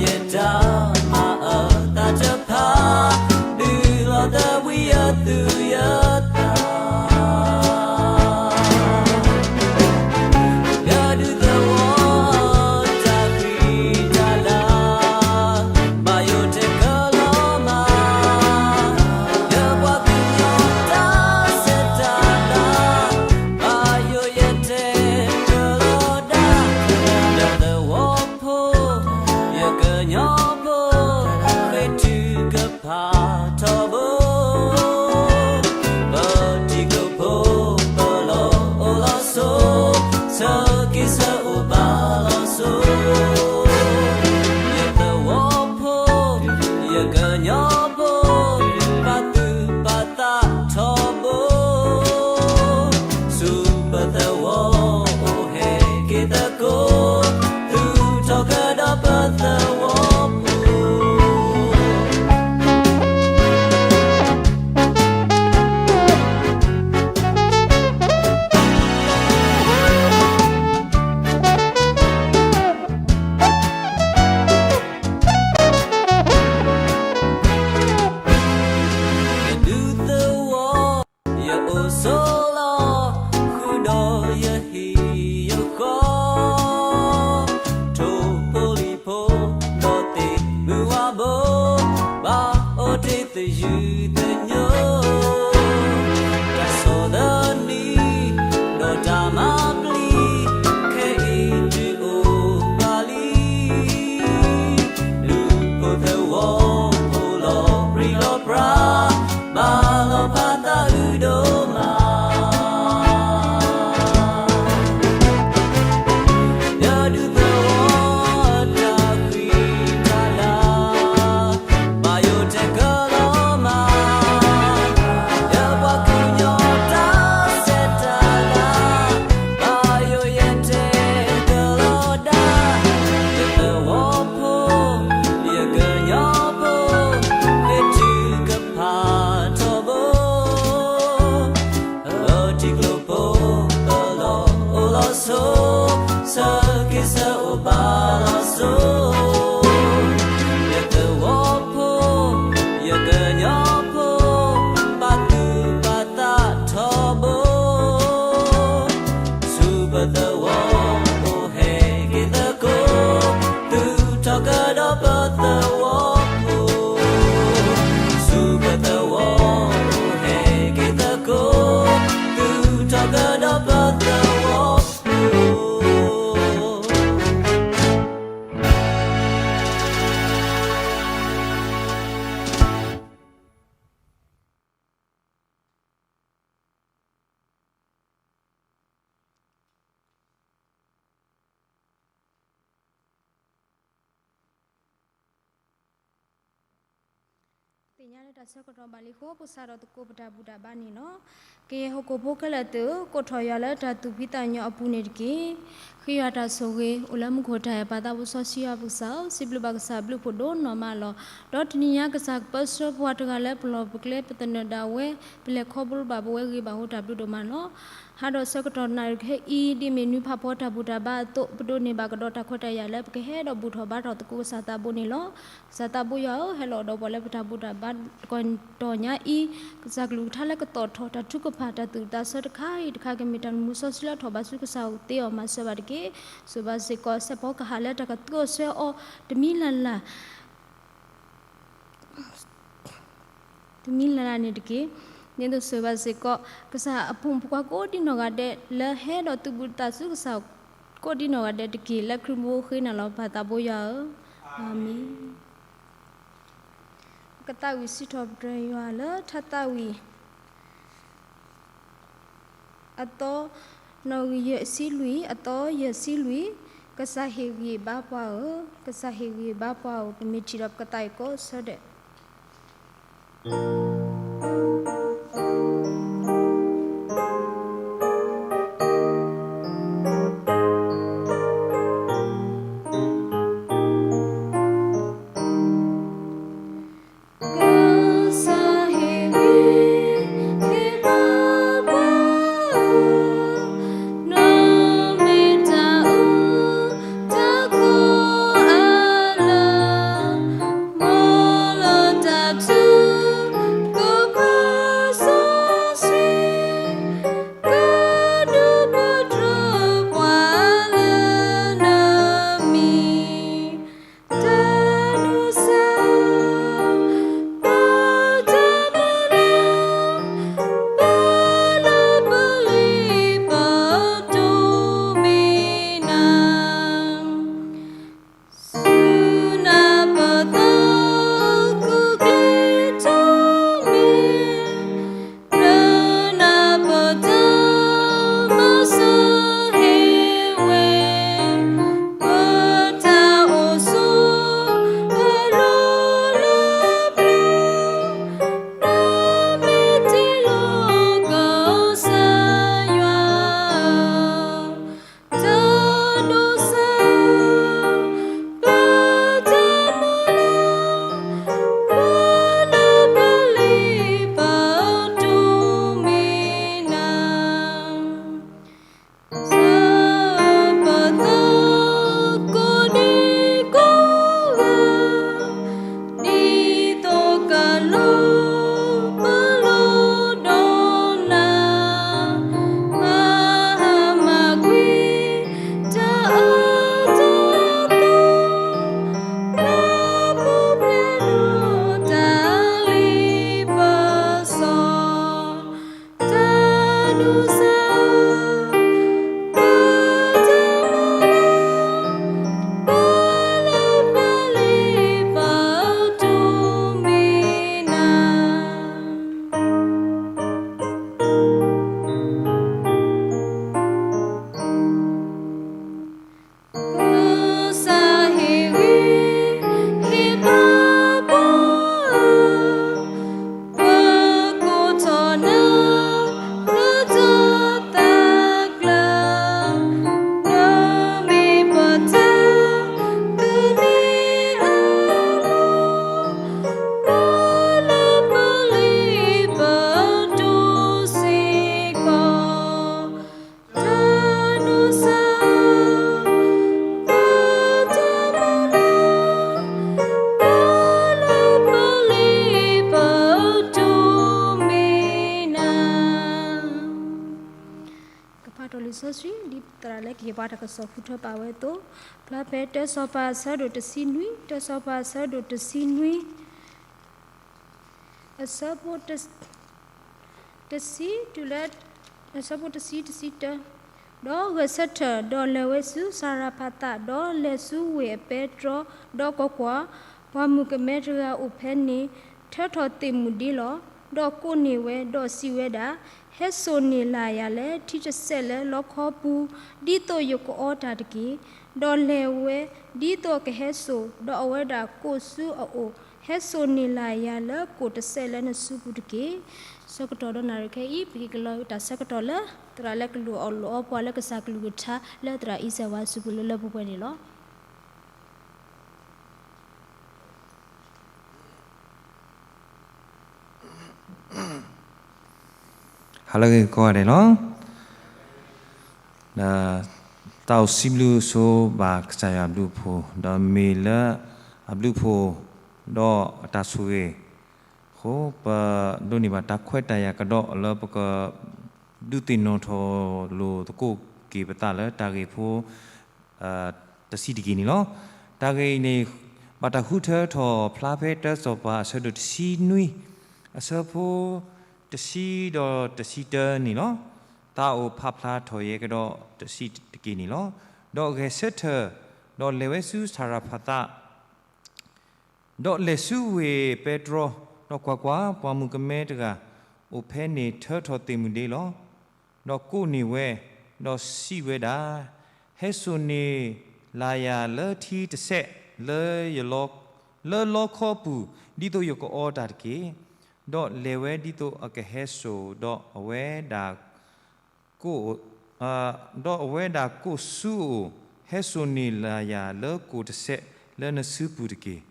ယတၢ်မၤအၢသးတဖၣ် ဒုးလီၤသးဝံၣ်ယသူၣ်ယသး ယဒုးသဝီတၢ်ဃံတၢ်လၤ ဘၣ်ယိၣ်တဲာ်ကလီၤမး ယပှၤကညီတၢ်ဆဲးတၢ်လၤ ဘၣ်ယိၣ်ယတဲာ်ကလီၤဒၣ် ယသဝီဖိ ယကညီဖိ ဃ့ထုကဖၣ်ထီဘိ ပထံကျိဖိ ပလီၢ်အိၣ်လီၤစိၤ ဆၢက့ၤဆၢအိၣ်ဘၣ်လီၤစိၤ ယသဝီဖိ ယကညီဖိ ပာ်သူၣ်ပာ်သးထီဘိ ဆူပသဝီအိၣ်ဟဲက့ၤသကိး သူၣ်ထီၣ်ကဒီးပသဝီပူၤ ယဒူသဝီ ယအိၣ်ဆိးလီၤ ဃုာ်ဒီးယဟံၣ်ယဃီ ထိၣ်ဖိလံၣ်ဖိ ဒီးသ့ၣ်မုၢ်ဝါဘိ ဘၣ်အိၣ်တ့ၢ်သယုၢ်သညိ တၢ်ဆီၣ်သနံး ဒီးတၢ်မၤပျံၤ ခဲအံၤဒုးအိၣ်ဘၣ်လံ လူၤဖိသဝီဖိလီၤပြံလီၤပြါ ဘၣ်လီၤဖးသးအုးဒိၣ်မး ယဒူသဝီတၢ်ဃံတၢ်လၤ ဘၣ်ယိၣ်တဲာ်ကလီၤမး ယပှၤကညီတၢ်ဆဲးတၢ်လၤ ဘၣ်ယိၣ်ယတဲာ်ကလီၤဒၣ် ယသဝီဖိ ယကညီဖိ ဃ့ထုကဖၣ်ထီဘိ ထံကျိဖိ ပလီၢ်အိၣ်လီၤစိၤ ဆၢက့ၤဆၢအိၣ်ဘၣ်လီၤစိၤ ယသဝီဖိ ယကညီဖိ ပာ်သူၣ်ပာ်သးထီဘိ ဆူပသဝီအိၣ်ဟဲက့ၤသကိး သူၣ်ထီၣ်ကဒီးပသဝီဖိ ဆူပသဝီအိၣ်ဟဲက့ၤသကိး သူၣ်ထီၣ်ကဒီးပသဝီဖိ သ့ၣ်ညါလၢတၢ်ဆၢကတီၢ်ဘၣ်လံအဃိ ပကစးထီၣ်သကိးပတၢ်ဘူၣ်တၢ်ဘါန့ၣ်လီၤ. ကယဲၢ်ဟီၣ်ခိၣ်ဖိခဲလၢာ်သ့ၣ်ဧၢ, ကိးထီၣ်ယွၤလၢတၢ်သူၣ်ဖှံသးညီအပူၤန့ၣ်တက့ၢ်. ဃ့ယွၤတၢ်ဆိၣ်ဂ့ၤ အိၣ်လၢမူခိၣ်တၢ်အဲၣ်ပၢ်သးဘိစီဆှံယွၤပကစၢ်ဧၢ, စံးဘျုးဘၣ်ကစၢ်အဘျုးဖးဒိၣ်နီၢ်မးလီၤ. ဒီးတနံၤညါကစၢ်ကပၢဆှၢပှၤတဂၤလၢပလီၢ်ပကျဲ ပသနၢၣ်ဒၣ်ဝဲ ပလဲၤခီဖျိဘၣ်ပဝဲဂ့ၤဘၣ်အဃိ တၢ်ဘျုးဒိၣ်မးလီၤ. ဟးဒီးဆၢကတီၢ်နၣ်ရံၣ်ခဲအံၤ ဒ်မ့ၢ်နွံဖးဖီတၢ်ဘူၣ်တၢ်ဘါအသိး ပဒိးန့ၢ်ဘၣ်ကဒီးတၢ်ခွဲးတၢ်ယာ်လၢပကဟဲဒီးဘူၣ်ထီၣ်ဘါထီၣ်သကိးကစၢ်သးဘိန့ၣ်လီၤ. ကစၢ်သးဘိယွၤဧၢ, ဟဲလီၤဒီးပှၤလၢပတၢ်ဘူၣ်တၢ်ဘါတကတီၢ်ညါအံၤ, ကစၢ်ကလုၢ်ကထါလၢကသီၣ်ထီၣ်တၢ်ထုကဖၣ် တၢ်သူၣ်တၢ်သးဆၢတခါအံၤတခါ ကမ့ၢ်တၢ်မုၢ်စီဆှံလၢအထီၣ်ဘၣ်ဆူကစၢ်အအိၣ်သ့အီၤမၤစၢၤဘၣ်တက့ၢ်. ဆိၣ်ဘၣ်စ့ၢ်ကီး စဲးဖီကဟၣ်လၢတၢ်ကသူအီၤဆှၢအီၤတမံၤလၢ်လၢ် တမံၤလၢ်လၢ်န့ၣ်တက့ၢ်. ဒ်သိးဆိၣ်ဘၣ်စ့ၢ်ကီး ကစၢ်အဖိမုၣ်ဖိခွါကိးဒံနီၢ်ဂၤဒဲး လၢဟဲဒီးသုးဘူးသးဆူကစၢ် ကိးဒံနီၢ်ဂၤဒဲးတက့ၢ်. လၢခရံာ်ဖိဃ့နၤလီၤ ပၢ်သးဘိယွၤဧၢ, အၤမ့ၣ်. ပကသးဝံၣ်စံးထီၣ်ပတြၢၤယွၤလၢထါသးဝံၣ် အသီ နီၣ်ဂံၢ်ယဲၢ်ဆံလွံၢ် အသီယဲၢ်ဆံလွံၢ်, ကစၢ်ဟ့ၣ်ဂံၢ်ဘါပှၤဧၢ, ကစၢ်ဟ့ၣ်ဂံၢ်ဘါပှၤဧၢ, ပမ့ၢ်ထံၣ်ဒီးပကသးဝံၣ်ကိးဆၢဒဲး. က့ၤပှၤတၢ်ကစီၣ်ဃုထၢပာ်ဝဲအသိး, ဖျါဖဲတၢစီၤပၤအဆၢဒိၣ်တဆံနွံ, တၢစီၤပၤအဆၢဒိၣ်တဆံနွံ အဆၢဖိ တဆံတုၤလၢ အဆၢဖိတဆံ တဆံတၢ, ဒီးဂဲၤဆၢထၢၣ်, ဒီးလဲၤဝဲဆူစၤရဖးသး, ဒီးလဲၤဆူဝ့ၢ်အပဲတြီ, ဒီးကွၢ်ကွၢ်, ပှၤမုၣ်ကမဲတဂၤအိၣ်ဖဲန့ၣ် ထၢထီၣ်သ့ၣ်မုၢ်ဒ့လီၤ. ဒီးကိးန့ၢ်ဝဲ, ဒီးစံးဝဲဒၣ်, ဟဲစိာ်န့ၢ်လၢ်ယၤလၢထံတစဲးလၢလီခီပူၤ, ဒ်သိးယကအီတၢ်တက့ၢ်. ဒီးလဲၤဝဲ, ဒ်သိးအကဟဲစိာ်, ဒီးအဝဲဒၣ်ကိးဆူအအိၣ်, ဟဲစိာ်န့ၢ်လၢ်ယၤလၢကိၣ်တစဲးလၢနစုပူၤတက့ၢ်. ဆၢကတီၢ်ဒီးနၣ်ရံၣ်ခဲအံၤ ပကက့ၤလီၤတၢ်ဆၢကတီၢ်လၢ သရၣ်လၢကလူၤအီၣ်လိာ်အီပှၤလၢကစၢ်ကလုၢ်ကထါလၢသရၣ်အံၤစဲးဝါစုပူၤလၢလၢပှဲၤပှဲၤန့ၣ်လီၤ. ဟါလၢအဂ့ၤကိးဂၤဒဲးလီၤ. ဒီးတၢ်အိၣ်စံးဘျုးဆိဘၣ်ကစၢ်ယွၤအဘျုးအဖှိၣ်, ဒီးမ့ၢ်လၢအဘျုးအဖှိၣ်, ဒီးအတၢ်ဆိၣ်ဂ့ၤအဃိ ပဒိးန့ၢ်ဘၣ်တၢ်ခွဲးတၢ်ယာ်ကဒီးလၢပက ဒုးသ့ၣ်နီၣ်ထီၣ်လိာ်သကိးက့ၤပသးလၢတၢ်ဂ့ၢ်ဖိ တဆံးတက့ၢ်န့ၣ်လီၤ. တၢ်ဂ့ၢ်အံၤန့ၣ် ဘၣ်တၢ်ဃုထၢထီၣ်ဖျါဖဲတၢစီၤပၤအဆၢဒိၣ်တဆံနွံ, အဆၢဖိတဆံဒီးတဆံတၢန့ၣ်လီၤ. သးအိၣ်ဖးဖျါထီၣ်ယဲကဒီးတဆံးတက့ၢ်န့ၣ်လီၤ. ဒီးဂဲၤဆၢထၢၣ်, ဒီးလဲၤဝဲဆူစၤရဖးသး ဒီးလဲၤဆူဝ့ၢ်ပဲတြီ, ဒီးကွၢ်ကွၢ်, ပှၤမုၣ်ကမဲတဂၤ အိၣ်ဖဲန့ၣ်ထၢထီၣ်သ့ၣ်မုၢ်ဒ့လီၤ. ဒီးကိးန့ၢ်ဝဲ, ဒီးစံးဝဲဒၣ်, ဟဲစိာ်န့ၢ်လၢ်ယၤလၢထံတစဲး လၢယ, လၢလီခီပူၤ, ဒ်သိးယကအီတၢ်တက့ၢ်. ဒီးလဲၤဝဲဒ်သိးအကဟဲစိာ်, ဒီးအဝဲဒၣ် ဒီးအဝဲဒၣ်ကိးဆူအအိၣ်, ဟဲစိာ်န့ၢ်လၢ်ယၤလၢကိၣ်တစဲးလၢနစုပူၤတက့ၢ်.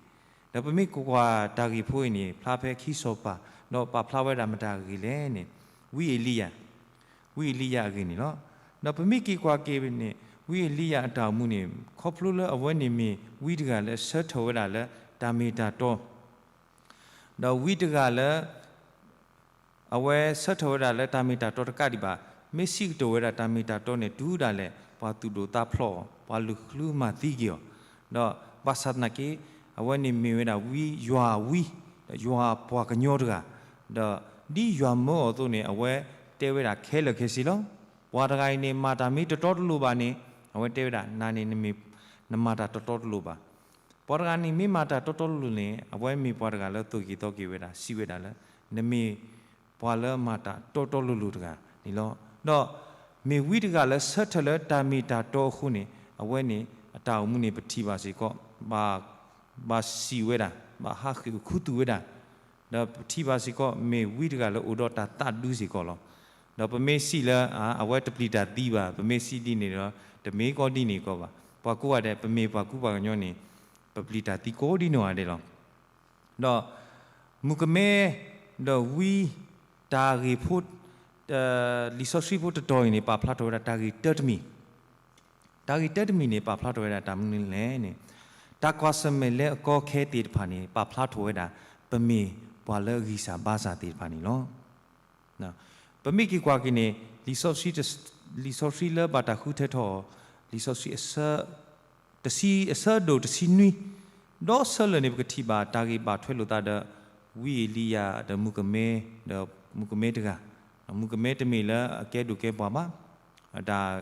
ဒီးပမ့ၢ်ကွၢ်တၢ်ဂ့ၢ်ဖိအံၤန့ၣ် ဖျါဖဲခံစီၤပၤ, ဒီးပာ်ဖျါဝဲဒၣ်မတၤဂ့ၢ်လဲၣ်န့ၣ်, ဝံအ့လံယၤ, ဝံအ့လံယၤအဂ့ၢ်န့ၣ်လီၤ. ဒီးပမ့ၢ်က့ၤကွၢ်က့ၤန့ၣ် ဝံအ့လံယၤအတၢ်အိၣ်မူန့ၣ် ခီဖျိလၢအဝဲန့ၣ်မ့ၢ်ဝံတဂၤလၢအဆၢထၢၣ်ဝဲဒၣ်လၢတၢ်မ့ၢ်တၢ်တီ ဒီးဝံတဂၤလၢ အဝဲဆၢထၢၣ်ဝဲဒၣ်လၢတၢ်မ့ၢ်တၢ်တီတကးဒံးဘၣ်, မ့ၢ်စံးကတိၤဝဲဒၣ်တၢ်မ့ၢ်တၢ်တီန့ၣ် တုၤဒၣ်လဲာ် ပှၤသူၣ်ဒိၣ်သးဖျိးအီၤ, ပှၤလူၤဃုမၤသံက့ၤအီၤ, ဒီးဘၣ်ဆၣ်သနာ်က့ အဝဲန့ၣ်မ့ၢ်ဝဲဒၣ်ဝံယွၤအဝံ, ဒီးယွၤအပှၤကညီတဂၤ, ဒီးဒ်ယွၤမၢအီၤအသိးန့ၣ် အဝဲတဲဝဲဒၣ်ခဲလၢာ်ခဲဆ့လီၤ. ပှၤတဂၤအံၤန့ၣ် မၤတၢ်မ့ၢ်တတီတလိၤဘၣ်န့ၣ် အဝဲတဲဝဲဒၣ် နၤန့ၣ် နမၤတၢ်တတီတလိၤဘၣ်. ပှၤတဂၤန့ၣ်မ့ၢ်မၤတၢ်တီတီလိၤလိၤန့ၣ် အဝဲမ့ၢ်ပှၤတဂၤလၢသိၣ်က့ၤသီက့ၤဝဲဒၣ် စံးဝဲဒၣ်လၢ နမ့ၢ်ပှၤလၢမၤတၢ်တီတီလိၤလိၤတဂၤန့ၣ်လီၤ. ဒီးမ့ၢ်ဝံတဂၤလၢဆၢထၢၣ်လၢတၢ်မ့ၢ်တၢ်တီအဃိန့ၣ် အဝဲန့ၣ် အတၢ်အိၣ်မူန့ၣ် ပထံၣ်ဘၣ်စ့ၢ်ကီး ဘၣ်စံးဝဲဒၣ် ဘၣ်ဟးဃ့ၢ်အိၣ်ခူသူၣ်ဝဲဒၣ်, ဒီးပထံၣ်ဘၣ်စ့ၢ်ကီး မ့ၢ်ဝံတဂၤလၢအိၣ်ဒီးတၢ်သးဒူစ့ၢ်ကီးလီၤ. ဒီးပမ့ၢ်စံးလၢ အဝဲတပျံၤတၢ်သံဘၣ်, ပမ့ၢ်စံးဒ်န့ၣ်ဒီး တမ့ၢ်ကီဒ်န့ၣ်ကီးဘၣ်. ပှၤကိးဂၤဒဲး ပမ့ၢ်ပှၤကူပှၤကညီန့ၣ် ပပျံၤတၢ်သံကိးဒ်နီၢ်ဂၤဒဲးလီၤ. ဒီးမုၣ်ကမဲ ဒီးဝံ တၢ်ဂ့ၢ်ဖိ လံာ်စီဆှံဖိတတီၤအံၤန့ၣ် ပာ်ဖျါထီၣ်ဝဲဒၣ်တၢ်ဂ့ၢ်တၢတမံၤ, တၢ်ဂ့ၢ်တၢတမံၤန့ၣ် ပာ်ဖျါထီၣ်ဝဲဒၣ်တၢ်မနုၤလဲၣ်န့ၣ်, တၢ်ကွၢ်ဆၢၣ်မဲာ်လၢအကီခဲသ့ၣ်တဖၣ်န့ၣ် ပာ်ဖျါထီၣ်ဝဲဒၣ် ပမ့ၢ်ပှၤလၢအဂံၢ်စၢ်ဘါစၢ်သ့ၣ်တဖၣ်န့ၣ်လီၤ. ပမ့ၢ်က့ၤကွၢ်က့ၤန့ၣ် လံာ်စီဆှံ လံာ်စီဆှံလၢဘၣ်တၢ်ဃုထၢထီၣ် လံာ်စီဆှံ တဆံ အဆၢဒိၣ်တဆံနွံ ဒီးဆၢလၢာ်န့ၣ် ပကထံၣ်ဘၣ်တၢ်ဂ့ၢ်ဘၣ်ထွဲလိာ်သးဒီး ဝံအ့လံယၤဒီးမုၣ်ကမဲ, ဒီးမုၣ်ကမဲတဂၤ, မုၣ်ကမဲတမ့ၢ်လၢအကဲဒိၣ်ကဲပှၢ်ဘၣ်. တၢ်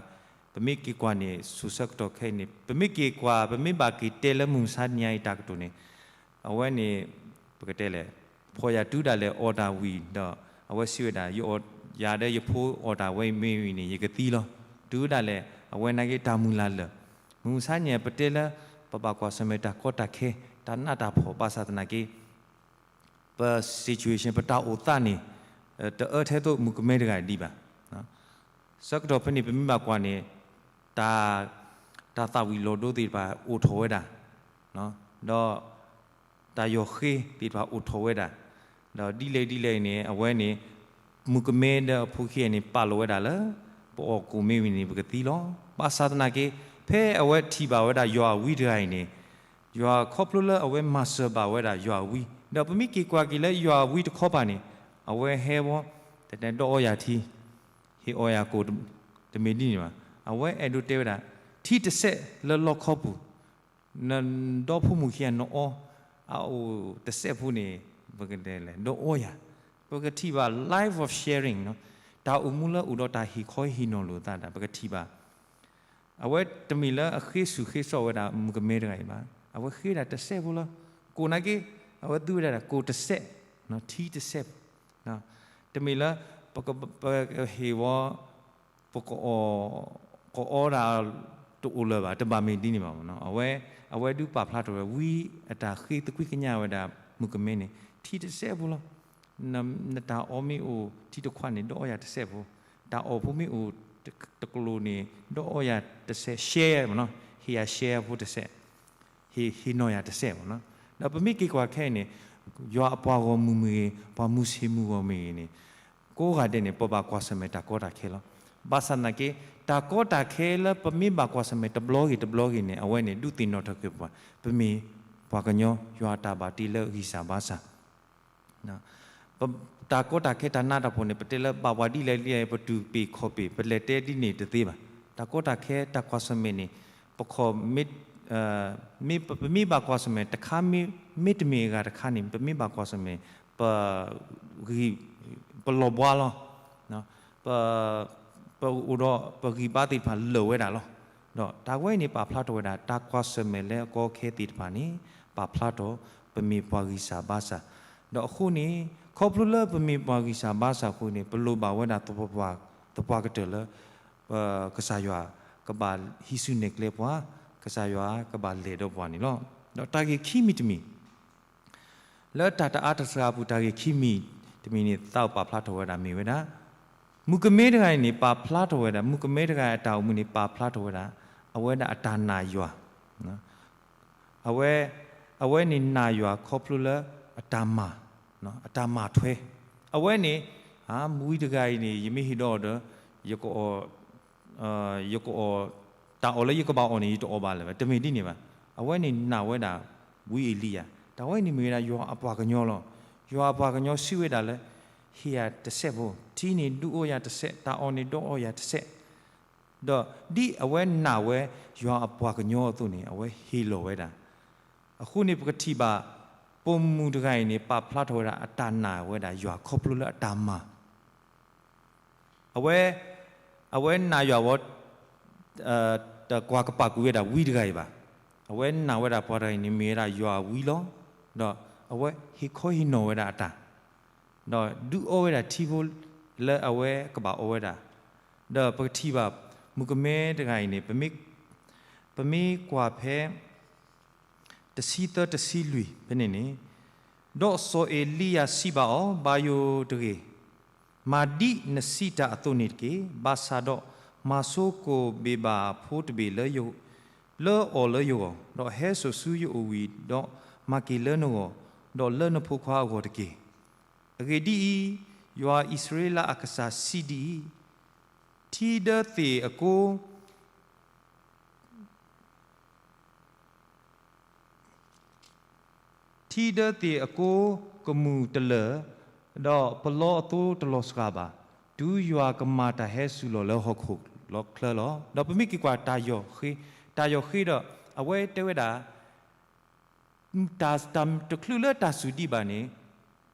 ပမ့ၢ်က့ၤကွၢ်န့ၣ် ဆူၣ်ဆၢကတီၢ်ခဲအံၤန့ၣ် ပမ့ၢ်က့ၤကွၢ် ပမ့ၢ်ဘၣ်က့ၤတဲလၢမုၢ်မဆါတနံၤအံၤတၢ်ကတိၤန့ၣ် အဝဲန့ၣ် ပကတဲလဲၣ် ဖှီၣ်ယာ်တုၤဒၣ်လဲာ်အီၣ်တၢ်ဝံၤဒီး အဝဲစံးဝဲဒၣ် ယအီၣ် ယၤဒီးယဖိအီၣ်တၢ်ဝဲအံၤမ့ၢ်ဝံၤန့ၣ် ယကသံလီၤ. တုၤဒၣ်လဲာ် အဝဲနာ်က့တၢ်မုၢ်လၢ်လၢာ် မုၢ်မဆါန့ၣ် ပတဲလၢ ပဘၣ်ကွၢ်ဆၢၣ်မဲာ်တၢ်ကီတၢ်ခဲ တၢ်နးတၢ်ဖှီၣ် ဘၣ်ဆၣ်သနာ်က့ ပ situation ပတၢ်အိၣ်သးန့ၣ် တအၢထဲသိးမုၣ်ကမဲတဂၤဒံးဘၣ်. ဆၢကတီၢ်ဖဲန့ၣ် ပမ့ၢ်ဘၣ်ကွၢ်န့ၣ် တၢ် တၢ်သၣ်ဝံၤလီၤဒိသ့ၣ်တဖၣ်အိၣ်ထီၣ်ဝဲဒၣ်, ဒီး တၢ်ယီၢ်ဃ့သ့ၣ်တဖၣ်အိၣ်ထီၣ်ဝဲဒၣ်, ဒီးဒ်လဲၣ်ဒ်လဲၣ်အံၤန့ၣ် အဝဲန့ၣ် မုၣ်ကမဲဒီးအဖိခံဂၤန့ၣ် ပာ်လီၤဝဲဒၣ်လၢ ပအီၣ်ကိၣ်မ့ၢ်ဝံၤန့ၣ် ပကသံလီၤ. ဘၣ်ဆၣ်သနာ်က့ ဖဲအဝဲထံၣ်ဘၣ်ဝဲဒၣ်ယွၤအဝံတဂၤအံၤန့ၣ် ယွၤခီဖျိလၢအဝဲမၤစၢၤဘၣ်ဝဲဒၣ်ယွၤအဝံ, ဒီးပမ့ၢ်က့ၤကွၢ်က့ၤလၢယွၤအဝံတခီပၤန့ၣ် အဝဲဟဲဝဲ တတဲဒီးအီယၤထံ ဟ့ၣ်အီယၤကိၣ် တမ့ၢ်ဒ်န့ၣ်ဘၣ်. အဝဲအဲၣ်ဒိးတဲဝဲဒၣ် ထံတစဲးလၢလီခီပူၤ, နဒီဖိမုၣ်ခံဂၤနအီအအိၣ်တစဲးဖိန့ၣ် ပကတဲလဲၣ် ဒီးအီယၤ, ပကထံၣ်ဘၣ် life of sharing နီၤ, တၢ်အိၣ်မူလၢအိၣ်ဒီးတၢ်ဟ့ၣ်ခီဟ့ၣ်နီၤလိာ်သးတၢ် ပကထံၣ်ဘၣ် အဝဲတမ့ၢ်လၢအဃ့ဆူၣ်ဃ့စီၣ်ဝဲဒၣ်မုၣ်ကမဲတဂၤအံၤဘၣ်. အဝဲဃ့ဒၣ်တစဲးဖိလီၤ. ကိၣ်နာ်က့ အဝဲသူဝဲဒၣ်ကိၣ်တစဲး, ထံတစဲး, တမ့ၢ်လၢ ပကဟ့ၣ်ဝီ ပက ကအီဒၣ်တအိၣ်လၢၤဘၣ်, တဘၣ်မ့ၢ်ဒ်န့ၣ်ဘၣ်မနီၤ. အဝဲ အဝဲဒုးပာ်ဖျါထီၣ်ဝဲ ဝံအတၢ်ဃ့သကွံၢ်ကညးဝဲဒၣ်မုၣ်ကမဲန့ၣ် ထံတစဲးဖိလီၤ. နတၢ်အီမ့ၢ်အိၣ်ထံတခွးန့ၣ် ဒီးအီယၤတစဲးဖိ, တၢ်အီၣ်ဖိမ့ၢ်အိၣ်တကျိၤန့ၣ် ဒီးအီယၤတစဲး, share မနီၤ, ဟ့ၣ်ယၤ share ဖိတစဲး, ဟ့ၣ်နီၤယၤတစဲးမနီၤ. ဒီးပမ့ၢ်က့ၤကွၢ်ခဲအံၤန့ၣ် ယွၤအပှၤဂီၢ်မုၢ်မ့ၢ်ဂ့ၤ ပှၤမူဆ့မူဂီၢ်မ့ၢ်ဂ့ၤန့ၣ် ကိးဂၤဒဲးန့ၣ် ပဘၣ်ကွၢ်ဆၢၣ်မဲာ်တၢ်ကီတၢ်ခဲလီၤ. ဘၣ်ဆၣ်သနာ်က့ တၢ်ကီတၢ်ခဲလၢပမ့ၢ်ဘၣ်ကွၢ်ဆၢၣ်မဲာ်တဘျီဂ့ၤတဘျီဂ့ၤန့ၣ် အဝဲန့ၣ်ဒုးသ့ၣ်နီၣ်ထီၣ်က့ၤပှၤ ပမ့ၢ်ပှၤကညီယွၤအတၢ်ဘၣ်တ့လၢဂံၢ်စၢ်ဘါစၢ် တၢ်ကီတၢ်ခဲတၢ်နးတၢ်ဖှီၣ်န့ၣ် ပတဲလၢဘၣ်ပှၤဒ်လဲၣ်ဒ်လဲၣ် ပတူၢ်ပ့ၢ်ခီၣ်ပ့ၢ် ပလဲၤတဲဒ်န့ၣ်တသ့ဘၣ်. တၢ်ကီတၢ်ခဲတၢ်ကွၢ်ဆၢၣ်မဲာ်န့ၣ် ပခီၣ် ပမ့ၢ်ဘၣ်ကွၢ်ဆၢၣ်မဲာ်တခါ မ့တမ့ၢ်အဂၤတခါန့ၣ် ပမ့ၢ်ဘၣ်ကွၢ်ဆၢၣ်မဲာ် ပ ပလီၤဘှါလီၤ. ပအိၣ်ဒီးပဂံၢ်ဘါသ့ၣ်တဖၣ်လၢာ်ဝဲဒၣ်လီၤ. ဒီးတၢ်ဝဲအံၤန့ၣ် ပာ်ဖျါထီၣ်ဝဲဒၣ် တၢ်ကွၢ်ဆၢၣ်မဲာ်လၢအကီအခဲသ့ၣ်တဖၣ်န့ၣ် ပာ်ဖျါထီၣ် ပမ့ၢ်ပှၤဂံၢ်စၢ်ဘါစၢ်. ဒီးအဃိန့ၣ် ခီဖျိလၢပမ့ၢ်ပှၤဂံၢ်စၢ်ဘါစၢ်အဃိန့ၣ် ပလိၣ်ဘၣ်ဝဲဒၣ်သပှၢ်ကတၢၢ်လၢ ကစၢ်ယွၤကဘၣ်ဟံးစုနဲၣ်ကျဲပှၤ, ကစၢ်ယွၤကဘၣ်လဲၤဒီးပှၤန့ၣ်လီၤ. ဒီးတၢ်ဂ့ၢ်ခံမံၤတမံၤ လၢတၢ်တအါတစှၤအပူၤ တၢ်ဂ့ၢ်ခံမံၤတမံၤန့ၣ် သးအိၣ်ပာ်ဖျါထီၣ်ဝဲဒၣ်မ့ၢ်ဝဲဒၣ် မုၣ်ကမဲတဂၤအံၤန့ၣ် ပာ်ဖျါထီၣ်ဝဲဒၣ် မုၣ်ကမဲတဂၤအတၢ်အိၣ်မူန့ၣ် ပာ်ဖျါထီၣ်ဝဲဒၣ် အဝဲဒၣ်အတၢ်နာ်ယွၤ အဝဲ အဝဲန့ၣ်နာ်ယွၤခီဖျိလၢအတၢ်မၤ အတၢ်မၤထွဲ အဝဲန့ၣ် ဝံတဂၤအံၤန့ၣ် ယမ့ၢ်ဟ့ၣ်ဒီးအီၤဒီး ယကအီၣ် ယကအီၣ် တၢ်အီၣ်လၢယကဘၣ်အီၣ်န့ၣ် ယတအီၣ်ဘၣ်လၢၤဘၣ် တမ့ၢ်ဒ်န့ၣ်ဘၣ်. အဝဲန့ၣ်နာ်ဝဲဒၣ် ဝံအ့လံယၤ တၢ်ဝဲန့ၣ်မ့ၢ်ဝဲဒၣ်ယွၤအပှၤကညီလီၤ. ယွၤအပှၤကညီစံးဝဲဒၣ်လၢ ဟ့ၣ်ယၤတစဲးဖိ ထံန့ၣ်ဒုးအီယၤတစဲး တၢ်အီၣ်န့ၣ်ဒုးအီယၤတစဲး ဒီးဒ်အဝဲနာ်ဝဲယွၤအပှၤကညီအသိးန့ၣ် အဝဲဟ့ၣ်လီၤဝဲဒၣ်. အဃိန့ၣ် ပကထံၣ်ဘၣ် ပိာ်မုၣ်တဂၤအံၤန့ၣ် ပာ်ဖျါထီၣ်ဝဲဒၣ် အတၢ်နာ်ဝဲဒၣ်ယွၤခီဖျိလၢအတၢ်မၤ အဝဲ အဝဲနာ်ယွၤဝဲ တကွၢ်ကပာ်ကွံာ်ဝဲဒၣ်ဝံတဂၤအံၤဘၣ်. အဝဲနာ်ဝဲဒၣ်ပှၤတဂၤအံၤန့ၣ်မ့ၢ်ဝဲဒၣ်ယွၤအဝံလီၤ. ဒီးအဝဲဟ့ၣ်ခီဟ့ၣ်နီၤဝဲဒၣ်အတၢ် ဒီးဒုးအီဝဲဒၣ်ထံဖိလၢအဝဲကဘၣ်အီဝဲဒၣ်. ဒီးပကထံၣ်ဘၣ် မုၣ်ကမဲတဂၤအံၤန့ၣ် ပမ့ၢ်ကွၢ်ဖဲ တဆံသၢတဆံလွံၢ်ဖဲန့ၣ်န့ၣ်, ဒီးစီၤအ့လံယၤစံးဘၣ်အီၤ, ဘၣ်ယိၣ်တဂ့ၤ, မၤဒ်နစံးတၢ်အသိးန့ၣ်တက့ၢ်. ဘၣ်ဆၣ်ဒီးမၤဆိကိၣ်ဘ့ၣ်ဘၣ်ဖိတဘ့ၣ်လၢအီၤလၢယဂီၢ်, ဒီးဟဲစိာ်ဆူယအိၣ်ဝံၤ, ဒီးမၤက့ၤလၢနဂီၢ်, ဒီးလၢနဖိခွါအဂီၢ်တက့ၢ်. အဂ့ၢ်ဒ်အံၤ, ယွၤအံၣ်စရ့လးအကစၢ်စံးဒ်အံၤ, ထံဒၢသ့ၣ်အကိ ထံဒၢသ့ၣ်အကိကမူၣ်တလၢာ်, ဒီးပလီအသိတလီၤစှၤဘၣ်, တုၤယွၤကမၤတၢ်ဟဲစူၤလီၤလၢဟီၣ်ခိၣ်ချၢလီၤ. ဒီးပမ့ၢ်က့ၤကွၢ်တၢ်ယီၢ်ဃ့, တၢ်ယီၢ်ဃ့ဒီး အဝဲတဲဝဲဒၣ် တၢ်တချုးလၢတၢ်စူၤဒံးဘၣ်န့ၣ်,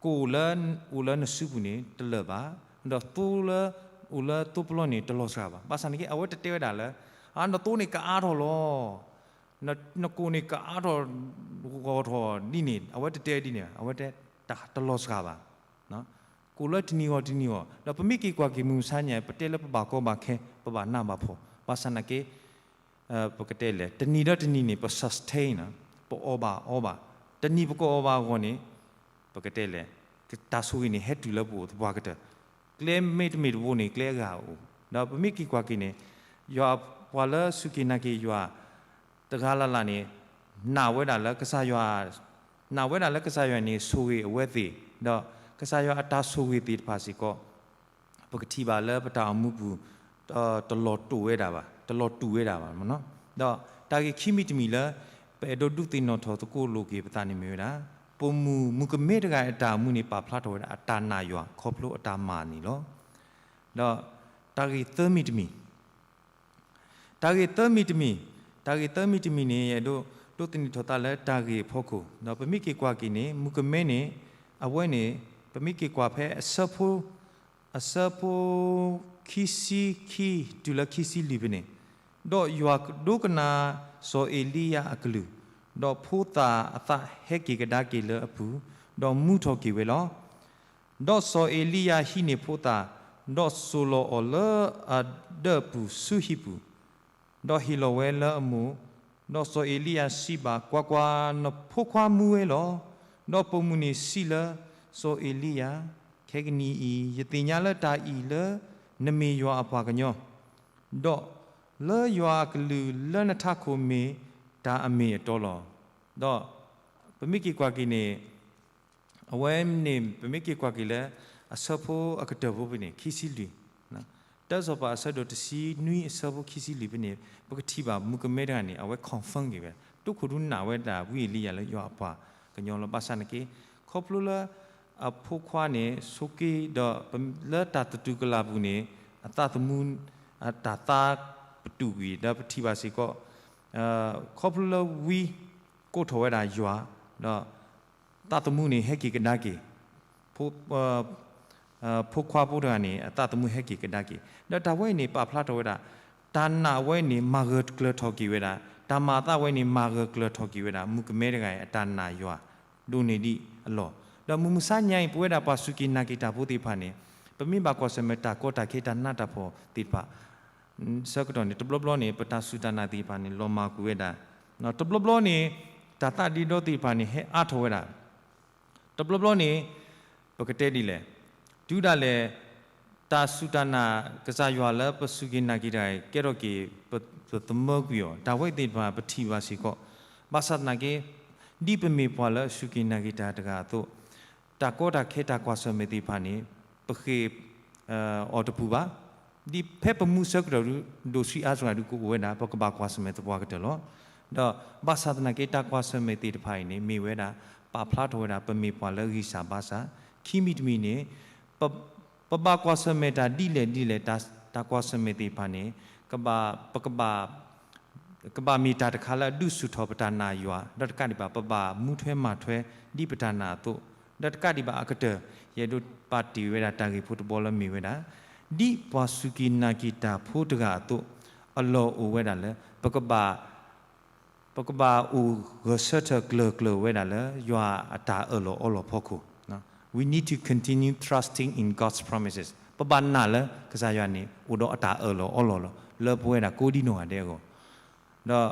ကိၣ်လၢအိၣ်လၢနစုပူၤန့ၣ် တလၢာ်ဘၣ်, ဒီးသိလၢအိၣ်လၢသိပလီန့ၣ် တလီၤစှၤဘၣ်. ဘၣ်ဆၣ်န့ၣ်က့ အဝဲတတဲဝဲဒၣ်လၢ နသိန့ၣ်ကအါထီၣ်လီၤ, နကိၣ်န့ၣ်ကအါထီၣ်ဂီၢ်ထီၣ်ဒ်န့ၣ် အဝဲတတဲဒ်န့ၣ်ဘၣ်, အဝဲတဲတၢ်တလီၤစှၤဘၣ်. ကိၣ်လၢတနံၤဂီၢ်တနံၤဂီၢ်, ဒီးပမ့ၢ်က့ၤကွၢ်က့ၤမုၢ်မဆါညါ ပတဲလၢပဘၣ်ကီဘၣ်ခဲ ပဘၣ်နးဘၣ်ဖှီၣ်, ဘၣ်ဆၣ်နာ်က့ ပကတဲလဲၣ် တနံၤဒီးတနံၤန့ၣ် ပ sustain နီၤ, ပအီၣ်ဘၣ်အီဘၣ်, တနံၤပကအီၣ်ဘၣ်အဂီၢ်န့ၣ် ပကတဲလဲၣ် တၢ်ဆိၣ်ဂ့ၤန့ၣ် ဟဲတုၤလၢပအိၣ်သပှၢ်ကတၢၢ်, ကျဲမ့တမ့ၢ်တဘိန့ၣ် ကျဲအဂၤအိၣ်, ဒီးပမ့ၢ်က့ၤကွၢ်က့ၤန့ၣ် ယွၤပှၤလၢစူၢ်က့ၤနာ်က့ၤယွၤ တဂၤလၢ်လၢ်န့ၣ် နာ်ဝဲဒၣ်လၢကစၢ်ယွၤ, နာ်ဝဲဒၣ်လၢကစၢ်ယွၤန့ၣ် ဆိၣ်ဂ့ၤအဝဲသ့ၣ်, ဒီးကစၢ်ယွၤအတၢ်ဆိၣ်ဂ့ၤသ့ၣ်တဖၣ်စ့ၢ်ကီး ပကထံၣ်ဘၣ်လၢပတၢ်အိၣ်မူပူၤ တလီၤတူာ်ဝဲဒၣ်ဘၣ်, တလီၤတူာ်ဝဲဒၣ်ဘၣ်. ဒီးတၢ်ဂ့ၢ်ခံမံၤတမံၤလၢ ပအဲၣ်ဒိးဒုးသ့ၣ်နီၣ်ထီၣ်သကိးလိာ်က့ၤပသးန့ၣ်မ့ၢ်ဝဲဒၣ် ပိာ်မုၣ်မုၣ်ကမဲတဂၤအတၢ်အိၣ်မူန့ၣ် ပာ်ဖျါထီၣ်ဝဲဒၣ်အတၢ်နာ်ယွၤခီဖျိအတၢ်မၤန့ၣ်လီၤ. ဒီးတၢ်ဂ့ၢ်သၢမံၤတမံၤ တၢ်ဂ့ၢ်သၢမံၤတမံၤ, တၢ်ဂ့ၢ်သၢမံၤတမံၤန့ၣ် ယအဲၣ်ဒိးဒိးသန့ၤထီၣ်သးလၢတၢ်ဂ့ၢ်အဖီခိၣ်, ဒီးပမ့ၢ်က့ၤကွၢ်က့ၤန့ၣ် မုၣ်ကမဲန့ၣ် အဝဲန့ၣ် ပမ့ၢ်က့ၤကွၢ်ဖဲအဆၢဖိ အဆၢဖိ ခံဆံခံ တုၤလၢခံဆံလွံၢ်ဖဲန့ၣ်, ဒီးယွၤဒိကနၣ်စီၤအ့လံယၤအကလုၢ်, ဒီးဖိသၣ်အသးဟဲက့ၤကဒါက့ၤလၢအပူၤ, ဒီးမူထီၣ်က့ၤဝဲလီၤ. ဒီးစီၤအ့လံယၤဟံးန့ၢ်ဖိသၣ်, ဒီးစိာ်လီၤအီၤလၢအဒၢးပူၤဆူဟံၣ်ပူၤ, ဒီးဟ့ၣ်လီၤဝဲလၢအမိၢ်, ဒီးစီၤအ့လံယၤစံးဘၣ်, ကွၢ်ကွၢ်, နဖိခွါမူဝဲလီၤ. ဒီးပိာ်မုၣ်န့ၣ်စံးလၢစီၤအ့လံယၤ, ခဲကနံၣ်အံၤ ယသ့ၣ်ညါလၢတၢ်အံၤလၢနမ့ၢ်ယွၤအပှၤကညီ, ဒီးလၢယွၤအကလုၢ်လၢနထးခိၣ်မ့ၢ်တၢ်အမ့ၢ်အတီလီၤ. ဒီးပမ့ၢ်က့ၤကွၢ်က့ၤန့ၣ် အဝဲန့ၣ် ပမ့ၢ်က့ၤကွၢ်က့ၤလၢ အဆၢဖိအကတၢၢ်ဖိဖဲန့ၣ် ခံဆံလွံၢ်, တၢ်စီၤပၤအဆၢဒိၣ်တဆံနွံ အဆၢဖိခံဆံလွံၢ်ဖဲန့ၣ် ပကထံၣ်ဘၣ်မုၣ်ကမဲတဂၤန့ၣ် အဝဲ confirm က့ၤဝဲ, တိခိၣ်ဒုးနာ်ဝဲဒၣ်ဝံအ့လံယၤလၢယွၤအပှၤကညီလီၤ. ဘၣ်ဆၣ်နာ်က့ ခီဖျိလၢ အဖိခွါန့ၣ် ဆိးက့ ဒီးလၢတၢ်သတူၢ်ကလာ်ပူၤန့ၣ် အသးသမူ တၢ်သါပတုာ်ကွံာ် ဒီးပထံၣ်ဘၣ်စ့ၢ်ကီး ခီဖျိလၢဝံကိးထီၣ်ဝဲဒၣ်ယွၤ, ဒီးသးသမူန့ၣ်ဟဲက့ၤကဒါက့ၤ, ဖိခွါဖိတဂၤန့ၣ် အသးသမူဟဲက့ၤကဒါက့ၤ, ဒီးတၢ်ဝဲအံၤန့ၣ် ပာ်ဖျါထီၣ်ဝဲဒၣ် တၢ်နာ်ဝဲန့ၣ် မၤဂၢၢ်ကျၢၤထီၣ်က့ၤဝဲဒၣ်, တၢ်မၤအသးဝဲန့ၣ် မၤဂၢၢ်ကျၢၤထီၣ်က့ၤဝဲဒၣ် မုၣ်ကမဲတဂၤအံၤ အတၢ်နာ်ယွၤ ဒိၣ်န့ၢ်ဒံးအလီၢ်. ဒီးမုၢ်မဆါညါအံၤ ပဝဲဒၣ်ပှၤစူၢ်က့ၤနာ်က့ၤတၢ်ဖိသ့ၣ်တဖၣ်န့ၣ် ပမ့ၢ်ဘၣ်ကွၢ်ဆၢၣ်မဲာ်တၢ်ကီတၢ်ခဲတၢ်နးတၢ်ဖှီၣ်သ့ၣ်တဖၣ် ဆၢကတီၢ်န့ၣ် တဘျီဘျီန့ၣ် ပတၢ်စူၢ်တၢ်နာ်သ့ၣ်တဖၣ်န့ၣ် လီၤမၢ်ကွံာ်ဝဲဒၣ်, တဘျီဘျီန့ၣ် တၢ်သးဒ့ဒီသ့ၣ်တဖၣ်န့ၣ် ဟဲအါထီၣ်ဝဲဒၣ်, တဘျီဘျီန့ၣ် ပကတဲဒ်လဲၣ်, တုၤဒၣ်လဲာ် တၢ်စူၢ်တၢ်နာ်ကစၢ်ယွၤလၢပစူၢ်က့ၤနာ်က့ၤတဂၤအံၤ ကဲထီၣ်က့ၤ ပသမၢကွံာ်အီၤ တၢ်ဝဲသ့ၣ်တဖၣ် ပထံၣ်ဘၣ်စ့ၢ်ကီး, ဘၣ်ဆၣ်သနာ်က့ ဒ်ပမ့ၢ်ပှၤလၢအစူၢ်က့ၤနာ်က့ၤတၢ်တဂၤအသိး တၢ်ကီတၢ်ခဲတၢ်ကွၢ်ဆၢၣ်မဲာ်သ့ၣ်တဖၣ်န့ၣ် ပဃ့ၢ်အီၤတပူၤဘၣ်. ဒ်ဖဲပမူဆၢကတီၢ်ဒု ဒိၣ်ဆံးအါစှၤဒုကအိၣ်ဝဲဒၣ် ပကဘၣ်ကွၢ်ဆၢၣ်မဲာ်သပှၢ်ကတၢၢ်လီၤ. ဒီးဘၣ်ဆၣ်သနာ်က့ တၢ်ကွၢ်ဆၢၣ်မဲာ်သ့ၣ်တဖၣ်အံၤန့ၣ် မ့ၢ်ဝဲဒၣ် ပာ်ဖျါထီၣ်ဝဲဒၣ် ပမ့ၢ်ပှၤလၢဂံၢ်စၢ်ဘါစၢ်, ခံမံၤတမံၤန့ၣ် ပဘၣ်ကွၢ်ဆၢၣ်မဲာ်တၢ်ဒ်လဲၣ်ဒ်လဲၣ် တၢ်ကွၢ်ဆၢၣ်မဲာ်သ့ၣ်တဖၣ်န့ၣ် ပကဘၣ် ကဘၣ်မ့ၢ်တၢ်တခါလၢအဒုးဆူၣ်ထီၣ်ပတၢ်နာ်ယွၤ, ဒီးတကးဒံးဘၣ် ပဘၣ်မူထွဲမၤထွဲဒ်ပတၢ်နာ်အသိး, ဒီးတကးဒံးဘၣ်အကတၢၢ် ယအဲၣ်ဒိးပာ်တ့ၢ်ဝဲဒၣ်တၢ်ဂ့ၢ်ဖိတဘီလၢမ့ၢ်ဝဲဒၣ် ဒ်ပှၤစူၢ်က့ၤနာ်က့ၤတၢ်ဖိတဂၤအသိး အလီၢ်အိၣ်ဝဲဒၣ်လၢ ပကဘၣ် ပကဘၣ်အိၣ်ဂဲၤဆၢထၢၣ်ကျၢၤကျၢၤဝဲဒၣ်လၢ ယွၤအတၢ်အၢၣ်လီၤအီလီၤဖီခိၣ် We need to continue trusting in God's promises. ပဘၣ်နာ်လၢကစၢ်ယွၤန့ၣ် အိၣ်ဒီးအတၢ်အၢၣ်လီၤအီလီၤလီၤ လၢပဝဲဒၣ်ကိးဒံနီၢ်ဂၤဒဲးအဂီၢ်, ဒီး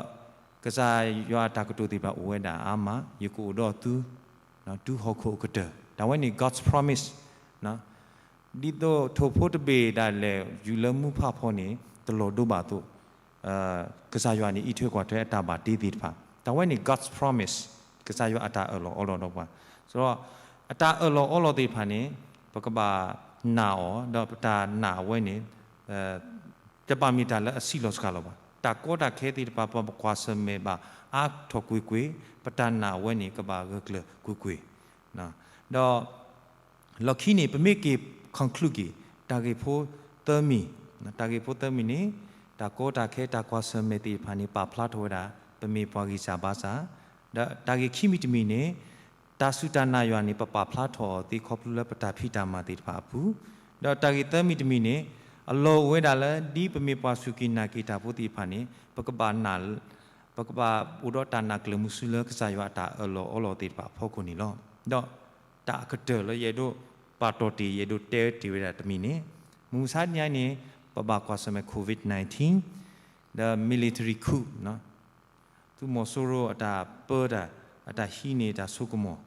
ကစၢ်ယွၤအတၢ်ကတိၤသ့ၣ်တဖၣ်အိၣ်ဝဲဒၣ်အါမး, ယကအိၣ်ဒီးသု တုၤဟီၣ်ခိၣ်အကတၢၢ်, တၢ်ဝဲန့ၣ် God's promise. ဒ်သိးထိၣ်ဖိတဘ့ၣ်ဒၣ်လဲာ် ယူၤလၢမူဖးဖီန့ၣ် တလီၤဒိဘၣ်အသိး, ကစၢ်ယွၤန့ၣ် အံးထွဲကွၢ်ထွဲအတၢ်ဘၣ်တ့သ့ၣ်တဖၣ်, တၢ်ဝဲန့ၣ် God's promise, ကစၢ်ယွၤအတၢ်အၢၣ်လီၤအီလီၤဒီးပှၤ, ဒီးအတၢ်အၢၣ်လီၤအီလီၤသ့ၣ်တဖၣ်န့ၣ် ပကဘၣ်နာ်အီၤ, ဒီးပတၢ်နာ်အဝဲန့ၣ် တဘၣ်မ့ၢ်တၢ်လၢအဆံးလီၤစှၤလီၤဘၣ်. တၢ်ကီတၢ်ခဲသ့ၣ်တဖၣ် ပဘၣ်ကွၢ်ဆၢၣ်မဲာ်ဘၣ်အါထီၣ်ကွ့ၢ်ကွ့ၢ်, ပတၢ်နာ်အဝဲန့ၣ် ကဘၣ်ဂၢၢ်ကျၢၤကွ့ၢ်ကွ့ၢ်, ဒီး လီၢ်ခံန့ၣ် ပမ့ၢ်က့ၤ conclude က့ၤ တၢ်ဂ့ၢ်ဖိသၢမံၤ, တၢ်ဂ့ၢ်ဖိသၢမံၤန့ၣ် တၢ်ကီတၢ်ခဲတၢ်ကွၢ်ဆၢၣ်မဲာ်သ့ၣ်တဖၣ်န့ၣ် ပာ်ဖျါထီၣ်ဝဲဒၣ် ပမ့ၢ်ပှၤဂံၢ်စၢ်ဘါစၢ်, ဒီးတၢ်ဂ့ၢ်ခံမံၤတမံၤန့ၣ် တၢ်စူၢ်တၢ်နာ်ယွၤန့ၣ် ပပာ်ဖျါထီၣ်အီၤသ့ခီဖျိလၢပတၢ်ဖံးတၢ်မၤသ့ၣ်တဖၣ်အပူၤ, ဒီးတၢ်ဂ့ၢ်သၢမံၤတမံၤန့ၣ် အလီၢ်အိၣ်ဝဲဒၣ်လၢ ဒ်ပမ့ၢ်ပှၤစူၢ်က့ၤနာ်က့ၤတၢ်ဖိသ့ၣ်တဖၣ်န့ၣ် ပကဘၣ်နာ် ပကဘၣ်အိၣ်ဒီးတၢ်နာ်ကျၢၤမုဆူလၢကစၢ်ယွၤအတၢ်အၢၣ်လီၤအီလီၤသ့ၣ်တဖၣ်အဖီခိၣ်န့ၣ်လီၤ. ဒီးတၢ်အကတၢၢ်လၢယအဲၣ်ဒိးပာ်တီၢ်တ့ၢ် ယအဲၣ်ဒိးတဲတ့ၢ်ဝဲဒၣ်တမံၤန့ၣ် မုၢ်မဆါတနံၤအံၤန့ၣ် ပဘၣ်ကွၢ်ဆၢၣ်မဲာ် COVID nineteen ဒီး military coup သုးမီၤစိရိၤအတၢ်ပၢတၢ် အတၢ်ဟံးန့ၢ်တၢ်ဆိကမိၣ်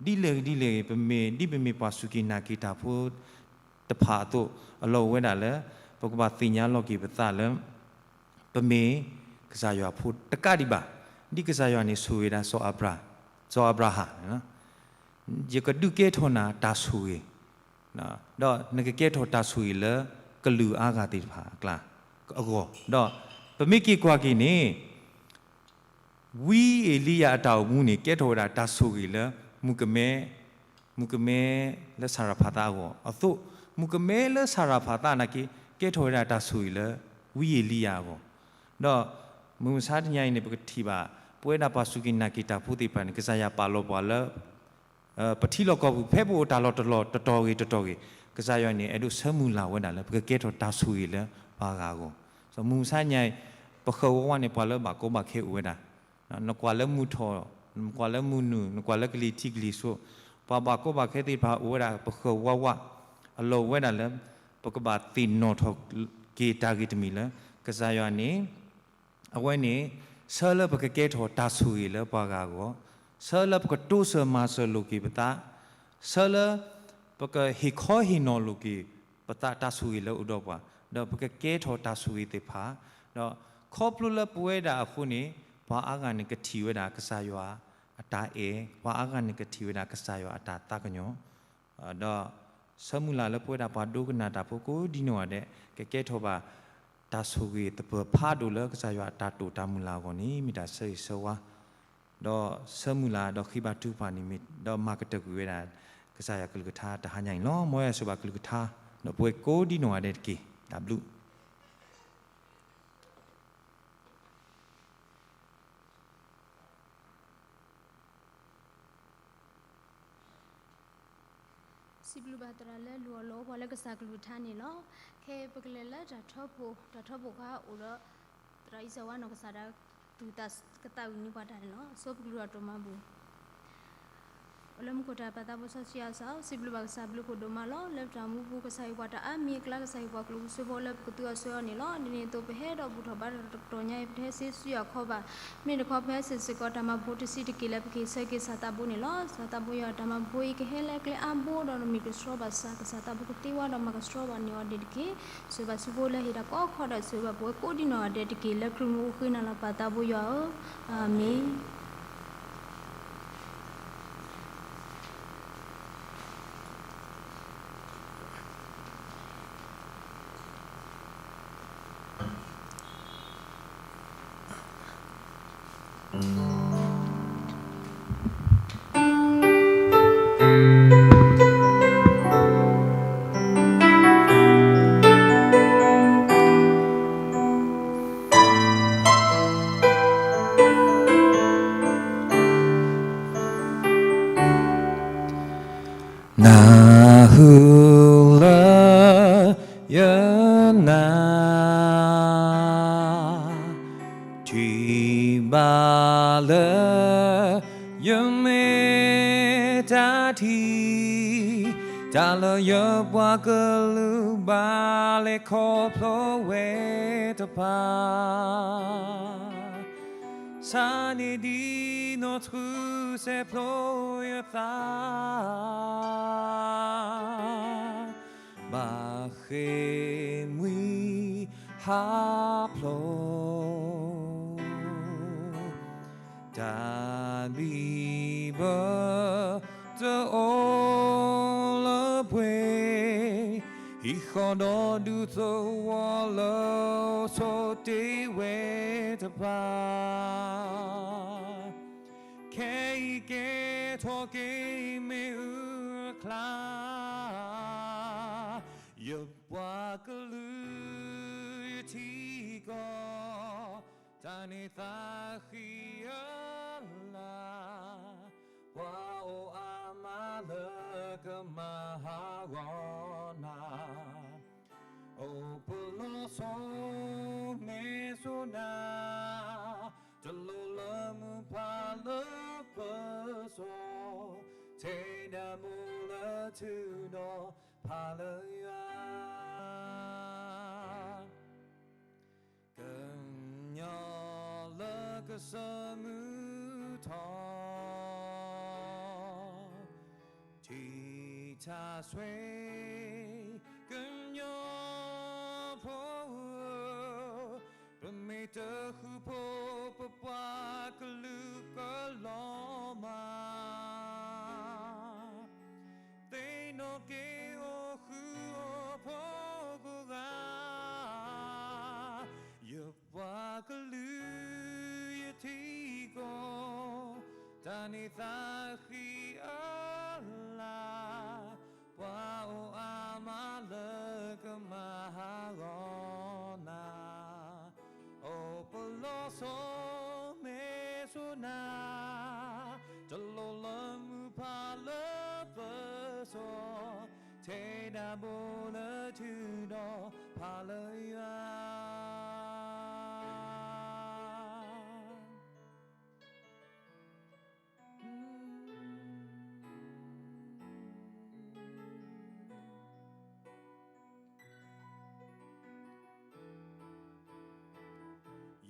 ဒ်လဲၣ်ဂ့ၤဒ်လဲၣ်ဂ့ၤ ပမ့ၢ် ဒ်ပမ့ၢ်ပှၤစူၢ်က့ၤနာ်က့ၤတၢ်ဖိတဖၣ်အသိး အလီၢ်အိၣ်ဝဲဒၣ်လၢ ပကဘၣ်သ့ၣ်ညါလီၤက့ၤပသးလၢ ပမ့ၢ်ကစၢ်ယွၤဖိတကးဒံးဘၣ်, ဒ်ကစၢ်ယွၤန့ၣ်ဆိၣ်ဂ့ၤဒၣ် စီၤအၤဘြၤဟၣ်, ယကဒုးကဲထီၣ်နၤတၢ်ဆိၣ်ဂ့ၤ, ဒီးနကကဲထီၣ်တၢ်ဆိၣ်ဂ့ၤလၢကလုာ်အါဂၤသ့ၣ်တဖၣ်အကျါအဂီၢ်, ဒီးပမ့ၢ်က့ၤကွၢ်က့ၤန့ၣ် ဝံအ့လံယၤအတၢ်အိၣ်မူန့ၣ် ကဲထီၣ်ဝဲဒၣ်တၢ်ဆိၣ်ဂ့ၤလၢ မုၣ်ကမဲ မုၣ်ကမဲလၢစၤရဖးသးအဂီၢ်အသိး, မုၣ်ကမဲလၢစၤရဖးသးနာ်က့ ကဲထီၣ်ဝဲဒၣ်တၢ်ဆိၣ်ဂ့ၤလၢ ဝံအ့လံယၤအဂီၢ်, ဒီးမုၢ်မဆါတနံၤအံၤန့ၣ် ပကထံၣ်ဘၣ် ပဝဲဒၣ်ပှၤစူၢ်က့ၤနာ်က့ၤတၢ်ဖိသ့ၣ်တဖၣ်န့ၣ် ကစၢ်ယွၤပာ်လီၤပှၤလၢ ပထံလီၢ်ကီၢ်ပူၤ ဖဲပအိၣ်တၢ်လီၢ်တလီၢ် တတီၢ်ဂ့ၤတတီၢ်ဂ့ၤ, ကစၢ်ယွၤန့ၣ် အဲၣ်ဒိးဆၢမုၢ်လၢ်ဝဲဒၣ်လၢ ပကကဲထီၣ်တၢ်ဆိၣ်ဂ့ၤလၢပှၤဂၤအဂီၢ်. မုၢ်မဆါတနံၤအံၤ ပဃၢၤဝီဝါန့ၣ် ပှၤလၢဘၣ်ကီဘၣ်ခဲအိၣ်ဝဲဒၣ် နကွၢ်လၢမုၢ်ထီၣ်, နကွၢ်လၢမုၢ်နုာ်, နကွၢ်လၢကလံၤထံးကလံၤစိး, ပှၤဘၣ်ကီဘၣ်ခဲသ့ၣ်တဖၣ်အိၣ်ဝဲဒၣ် ပဃၢၤဝီဝါ, အလီၢ်အိၣ်ဝဲဒၣ်လၢ ပကဘၣ်သ့ၣ်နီၣ်ထီၣ်က့ၤတၢ်ဂ့ၢ်တမံၤလၢ ကစၢ်ယွၤန့ၣ် အဝဲန့ၣ် ဆၢလၢပကကဲထီၣ်တၢ်ဆိၣ်ဂ့ၤလၢပှၤဂၤအဂီၢ်, ဆၢလၢပကတိစၢၤမၤစၢၤလိာ်က့ၤပသး, ဆၢလၢ ပကဟ့ၣ်ခီဟ့ၣ်နီၤလိာ်က့ၤ ပသးတၢ်ဆိၣ်ဂ့ၤလၢအိၣ်ဒီးပှၤ, ဒီးပကကဲထီၣ်တၢ်ဆိၣ်ဂ့ၤသ့ၣ်တဖၣ်, ဒီးခီဖျိလၢပဝဲဒၣ်အဃိန့ၣ် ပှၤအါဂၤန့ၣ်ကထံၣ်ဝဲဒၣ်ကစၢ်ယွၤအတၢ်အဲၣ်, ပှၤအါဂၤန့ၣ်ကထံၣ်ဝဲဒၣ်ကစၢ်ယွၤအတၢ်သးကညီၤ, ဒီးဆၢမုၢ်လၢ်လၢပဝဲဒၣ်ပှၤဒိကနၣ်တၢ်ဖိကိးဒ်နီၢ်ဂၤဒဲး ကကဲထီၣ်ဘၣ် တၢ်ဆိၣ်ဂ့ၤသပၢၤဖးဒိၣ်လၢကစၢ်ယွၤအတၢ်တိာ်တၢ်မုၢ်လၢ်အဂီၢ်န့ၣ် မ့ၢ်တၢ်ဆၢဂ့ၤဆၢဝါ, ဒီးဆၢမုၢ်လၢ်ဒီးဃ့ဘါထုကဖၣ်န့ၣ်မ့ၢ် ဒီးမၤကတၢၢ်ကွံာ်ဝဲဒၣ် ကစၢ်ယွၤကလုၢ်ကထါတဟါညါအံၤလီၤ. မ်ယွၤဆိၣ်ဂ့ၤဘၣ်ကလုၢ်ကထါ ဒီးပဝဲကိးဒ်နီၢ်ဂၤဒဲးတက့ၢ်. တၢ်ဘျုး စံးဘျုးဘၣ်သရၣ်လၢလူၤအီၤလီၤပှၤလၢကစၢ်ကလုၢ်ကထါန့ၣ်လီၤ. ခဲအံၤပကလဲၤလၢတၢ်ထီဘိ, တၢ်ထီဘိခါအိၣ်ဒီး သရၣ်အံၣ်စၢၤဝါနီၢ်ကစၢ်ဒၣ် သူၣ်သးကသးဝံၣ်န့ၢ်ပှၤတၢ်န့ၣ်လီၤ. အဆိပကလုၢ်ဒီးတိၢ်မၤဘူၣ် အိၣ်လၢမူခိၣ်တၢ်ပာ်သးဖိစီဆှံအါစၢ်, စံးဘျုးဘၣ်ကစၢ်ဘျုးဖှိၣ်ဒိၣ်မးလီၤ. လၢပတၢ်မူပူၤ ကစၢ်ဟ့ၣ်ပှၤတၢ်အါမံၤအကျါ, ကစၢ်ဟ့ၣ်ပှၤကျိၣ်စ့ဖိလၢပကသူအီၤဆှၢအီၤန့ၣ်လီၤ. ဒ်န့ၣ်အသိး ပဟဲဒီးဘူၣ်ထီၣ်ဘါထီၣ်တကတီၢ်ညါအံၤ ပတဟဲစ့ဆူယွၤခီဘၣ်. မ့ၢ်တခီ ပဟဲစ့ၢ်စ့ၢ်ကီးတၢ်မၤဘူၣ်တဆံးတက့ၢ် လၢပကဟ့ၣ်ဆၢက့ၤကစၢ်သးဘိန့ၣ်လီၤ. ကစၢ်သးဘိယွၤ တၢ်မၤဘူၣ်အံၤ ကဟဲလၢကျဲအါဘိဒီးမ့ၢ်ကဆှီဘၣ်ကစၢ်, ကစၢ်သးဘိကသ့ဝါဒီးမၤကဆှီဘၣ်န့ၢ်အီၤဒၣ်တက့ၢ်. ဆိၣ်ဂ့ၤဘၣ်ဆူဖိလၢဟ့ၣ်တၢ်ကီခီဒီး ဆိၣ်ဂ့ၤဘၣ်ပဝဲကိးဒံနီၢ်ဂၤဒဲးတက့ၢ်. လၢခရံာ်မူအဃိန့ၣ်လီၤ ပၢ်သးဘိယွၤဧၢ, အၤမ့ၣ်. နၢ်ဟူလၢယနၢ် ထံၣ်ဘၣ်လၢ ယမ့ၢ်တၢ်ထံၣ်, တၢ်လၢယပှၤကလုာ်ဘၣ်လဲၤခီဖျိဝဲတဖၣ်, ဆါန့ၢ်ဒံးနီၢ်ထူစဲးဖျိယသး ဘၣ်ဃ့ၢ်မှံဟးဖျိး, တၢ်ဘံၣ်ဘၢတအိၣ်လၢပှဲၤ, ဟံၣ်ဃီဒီးဒူသဝီလၢဆိးတ့ၢ်ဝဲတဖၣ် ခဲအံၤကဲထီၣ်က့ၤမ့ၣ်အူအကျါ, ယပှၤကလုာ်ယထံကီၢ်, တၢ်န့ၢ်သးဃံအလၤ, ပှၤအိၣ်အါမးလၢကမၤဟးဂီၤနၤ အိၣ်ပလီၢ်ဆိးမ့ၢ်စိနၤ, တလိၣ်လၢမုၢ်ဖးလၢပစီၤ, ထဲဒၣ်မိၢ်လၢထုးဒီး ဖးလၢယွၤ ကညီလၢကစၢၢ်မုၢ်ထီၣ်, ထံထးစွဲ ကညီဖိဧၢ, ပမ့ၢ်တဃူဖိ ပပှၤကလုာ်ကလီၤမၢ် သ့ၣ်နီၣ်က့ၤအိၣ်ဃုာ်အိၣ်ဖိးကိးဂၤ, ယပှၤကလုာ်ယထံကီၢ်, တၢ်န့ၢ်သးဃံအလၤ, ပှၤအိၣ်အါမးလၢကမၤဟးဂီၤနၤ, အိၣ်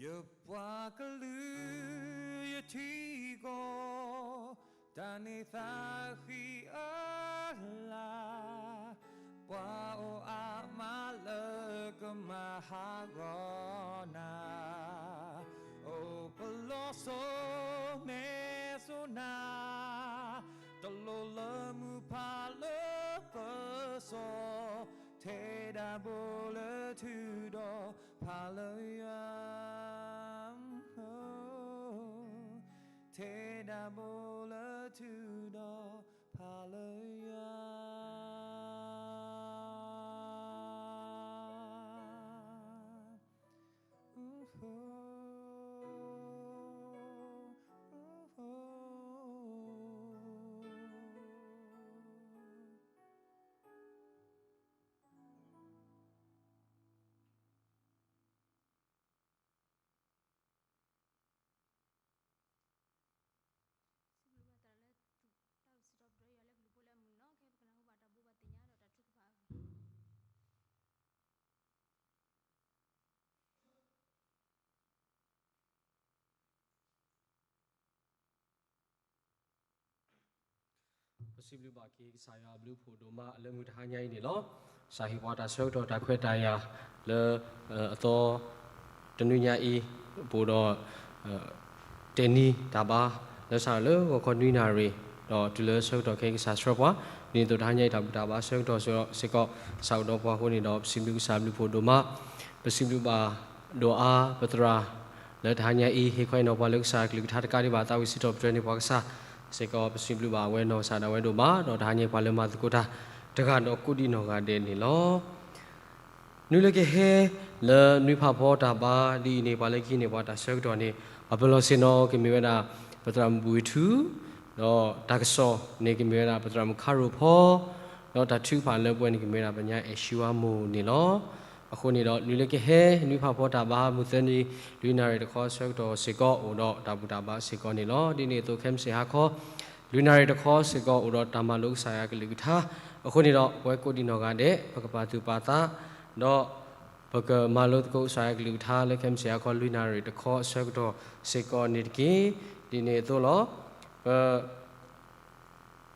ယပှၤကလုာ်ယထံကီၢ်, တၢ်န့ၢ်သါဃံအလၤ, ပှၤအိၣ်အါမးလၢကမၤဟးဂီၤနၤ, အိၣ်ပလီၢ်စိမဲာ်စိနၤ, တလိၣ်လၢမုၢ်ဖးလၢပစီ, ထဲဒၣ်ဘိလၢထုဒီးဖးလၢယွၤ ထဲဒၣ်ဘိလၢထုဒီးဖးလၢယွၤ. စံးဘျုးဘၣ်သရၣ်လၢတၢ်စံးထီၣ်ပတြၢၤယွၤလၢကလုၢ်ဖိလၢအမုာ်န့ၣ်လီၤ. ခဲအံၤပကနၢ်ဟူဘၣ်တၢ်ဘိးဘၣ်သ့ၣ်ညါဒီးတၢ်ထုကဖၣ်အဂ့ၢ် ပစံးဘျုးဘၣ်က့ၤကစၢ်ယွၤအဘျုးအဖှိၣ်ဒိၣ်မးလၢမုၢ်တဟါညါအံၤန့ၣ်လီၤ. ကစၢ်ဟ့ၣ်ပှၤတၢ်ဆၢကတီၢ်တၢ်ခွဲးတၢ်ယာ်လၢ အသီ တနွံညါအံၤ ပအိၣ်ဒီး တဲာ်နံၤတၢ်ဘါ လၢစးထီၣ်လၢဂီၤခီနွံနၣ်ရံၣ် ဒီးတုၤလၢဆၢကတီၢ်ခဲအံၤကစၢ်ဆှၢပှၤ, ဒ်န့ၣ်အသိးတဟါညါအံၤတၢ်ဘူၣ်တၢ်ဘါဆၢကတီၢ်စ့ၢ်ကီး ကစၢ်အိၣ်ဒီးပှၤအဃိန့ၣ်ဒီး ပစံးဘျုးကစၢ်အဘျုးအဖှိၣ်ဒိၣ်မး, ပစံးဘျုးဘၣ်ဒိၣ်အါပသရၣ် လၢတဟါညါအံၤ ဟ့ၣ်ခီဟ့ၣ်နီၤပှၤလၢကစၢ်အကလုၢ်ကထါတကးဒံးဘၣ် သးဝံၣ်စံးထီၣ်ပတြၢၤန့ၢ်ပှၤကစၢ်စ့ၢ်ကီး ပစံးဘျုးဘၣ်အဝဲနီၢ်ကစၢ်ဒၣ်ဝဲဒိၣ်မး ဒီးတဟါညါအံၤပှၤလၢမၤသကိးတၢ်တဂၤဒီးကိးဒံးနီၢ်ဂၤဒဲးန့ၣ်လီၤ. နွံလၢကဟဲ လၢနွံဖးဖီတၢ်ဘါဒ်အံၤန့ၣ် ပှၤလၢကဟံးန့ၢ်ပှၤတၢ်ဆၢကတီၢ်န့ၣ် အပလီၢ်ဆ့ၣ်နီၤကမ့ၢ်ဝဲဒၣ် ပသရၣ်မုၣ်ဘူၣ်ဝ့ၤထူ, ဒီးတၢ်ကစီၣ်န့ၣ်ကမ့ၢ်ဝဲဒၣ် ပသရၣ်မုၣ်ခါရိၣ်ဖီ, ဒီးတၢ်ထုကဖၣ်လၢပဝဲန့ၣ်ကမ့ၢ်ဝဲဒၣ် ပညါအဲၣ်ၡံဝါမိၢ်န့ၣ်လီၤ. အဃိန့ၣ်ဒီး နွံလၢကဟဲ နွံဖးဖီတၢ်ဘါ မုၢ်သၢနံၤ လွံၢ်နၣ်ရံၣ်တခီဆၢကတီၢ်စ့ၢ်ကီး အိၣ်ဒီးတၢ်ဘူၣ်တၢ်ဘါစ့ၢ်ကီးန့ၣ်လီၤ. ဒ်န့ၣ်အသိး ခဲမုၢ်ဆ့ၣ်ဟါခီ လွံၢ်နၣ်ရံၣ်တခီစ့ၢ်ကီး အိၣ်ဒီးတၢ်မၤလိကစၢ်ယွၤကလုၢ်ကထါ. အဃိန့ၣ်ဒီး ပဝဲကိးဒံးနီၢ်ဂၤဒဲး ပကပာ်သူၣ်ပာ်သး ဒီး ပကမၤလိသကိးကစၢ်ယွၤကလုၢ်ကထါ လၢခဲမုၢ်ဆ့ၣ်ဟါခီ လွံၢ်နၣ်ရံၣ်တခီဆၢကတီၢ်စ့ၢ်ကီးန့ၣ်တက့ၢ်. ဒ်န့ၣ်အသိးလီၤ.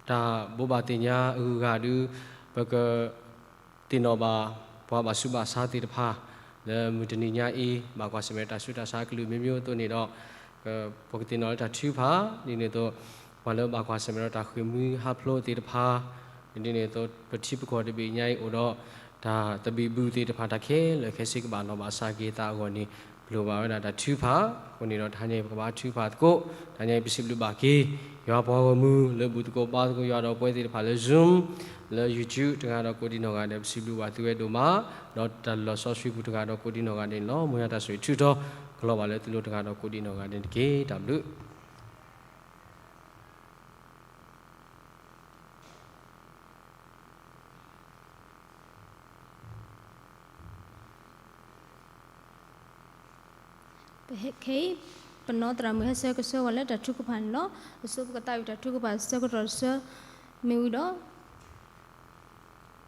ပ တၢ်ဘိးဘၣ်သ့ၣ်ညါအဂုၤအဂၤဒုး ပက သ့ၣ်နီၣ်ဘၣ် ပှၤဘၣ်ဆူးဘၣ်ဆါသ့ၣ်တဖၣ် လၢမုၢ်တနံၤညါအံၤ ဘၣ်ကွၢ်ဆၢၣ်မဲာ်တၢ်ဆူးတၢ်ဆါအကလုာ်မ့ၢ်မ့ၢ်အသိးန့ၣ်ဒီး ပကသ့ၣ်နီၣ်လၢတၢ်ထုကဖၣ် ဒ်န့ၣ်အသိး ပှၤလၢဘၣ်ကွၢ်ဆၢၣ်မဲာ်ဒီးတၢ်ဃ့ၢ်မှံဟးဖျိးသ့ၣ်တဖၣ် ဒ်န့ၣ်အသိး ပထံပကီၢ်တဘ့ၣ်ညါအံၤအိၣ်ဒီး တၢ်သဘံၣ်ဘုၣ်သ့ၣ်တဖၣ် တၢ်ခဲလၢာ်ခဲဆ့ကဘၣ်နီၢ်ဘၣ်ဆါက့ၤသးအဂီၢ်န့ၣ် ပလိၣ်ဘၣ်ဝဲဒၣ်တၢ်ထုကဖၣ်. အဃိန့ၣ်ဒီး တဟါညါအံၤပကဘၣ်ထုကဖၣ်သကိး တဟါညါအံၤပစံးဘျုးဘၣ်က့ၤ ယွၤပှၤဂီၢ်မုၢ်လၢဘူၣ်သကိးဘါသကိးယွၤဒီးပဝဲသ့ၣ်တဖၣ်လၢ Zoom လၢ YouTube တဂၤဒီးကိးဒံးနီၢ်ဂၤဒဲး ပစံးဘျုးဘၣ်သုဝဲဒိၣ်မး ဒီးတၢ်လီၤဆီဆှံပူၤတဂၤဒီးကိးဒံးနီၢ်ဂၤဒဲးန့ၣ်လီၤ. မ်ယွၤတၢ်ဆိၣ်ဂ့ၤထုးထီၣ်ကလီၤဘၣ်လၢသုလိၤတဂၤဒီးကိးဒံးနီၢ်ဂၤဒဲးန့ၣ်တက့ၢ်. တၢ်ဘျုး ပဟဲခဲအံၤ ပနီၢ်သရၣ်မုၣ်ဟဲဆၢကဆှၢဝဲလၢတၢ်ထုကဖၣ်န့ၣ်လီၤ. အဆိပကသးဝံၣ်တၢ်ထုကဖၣ်ဆၢကတီၢ်တဆၢ မ့ၢ်ဝံၤ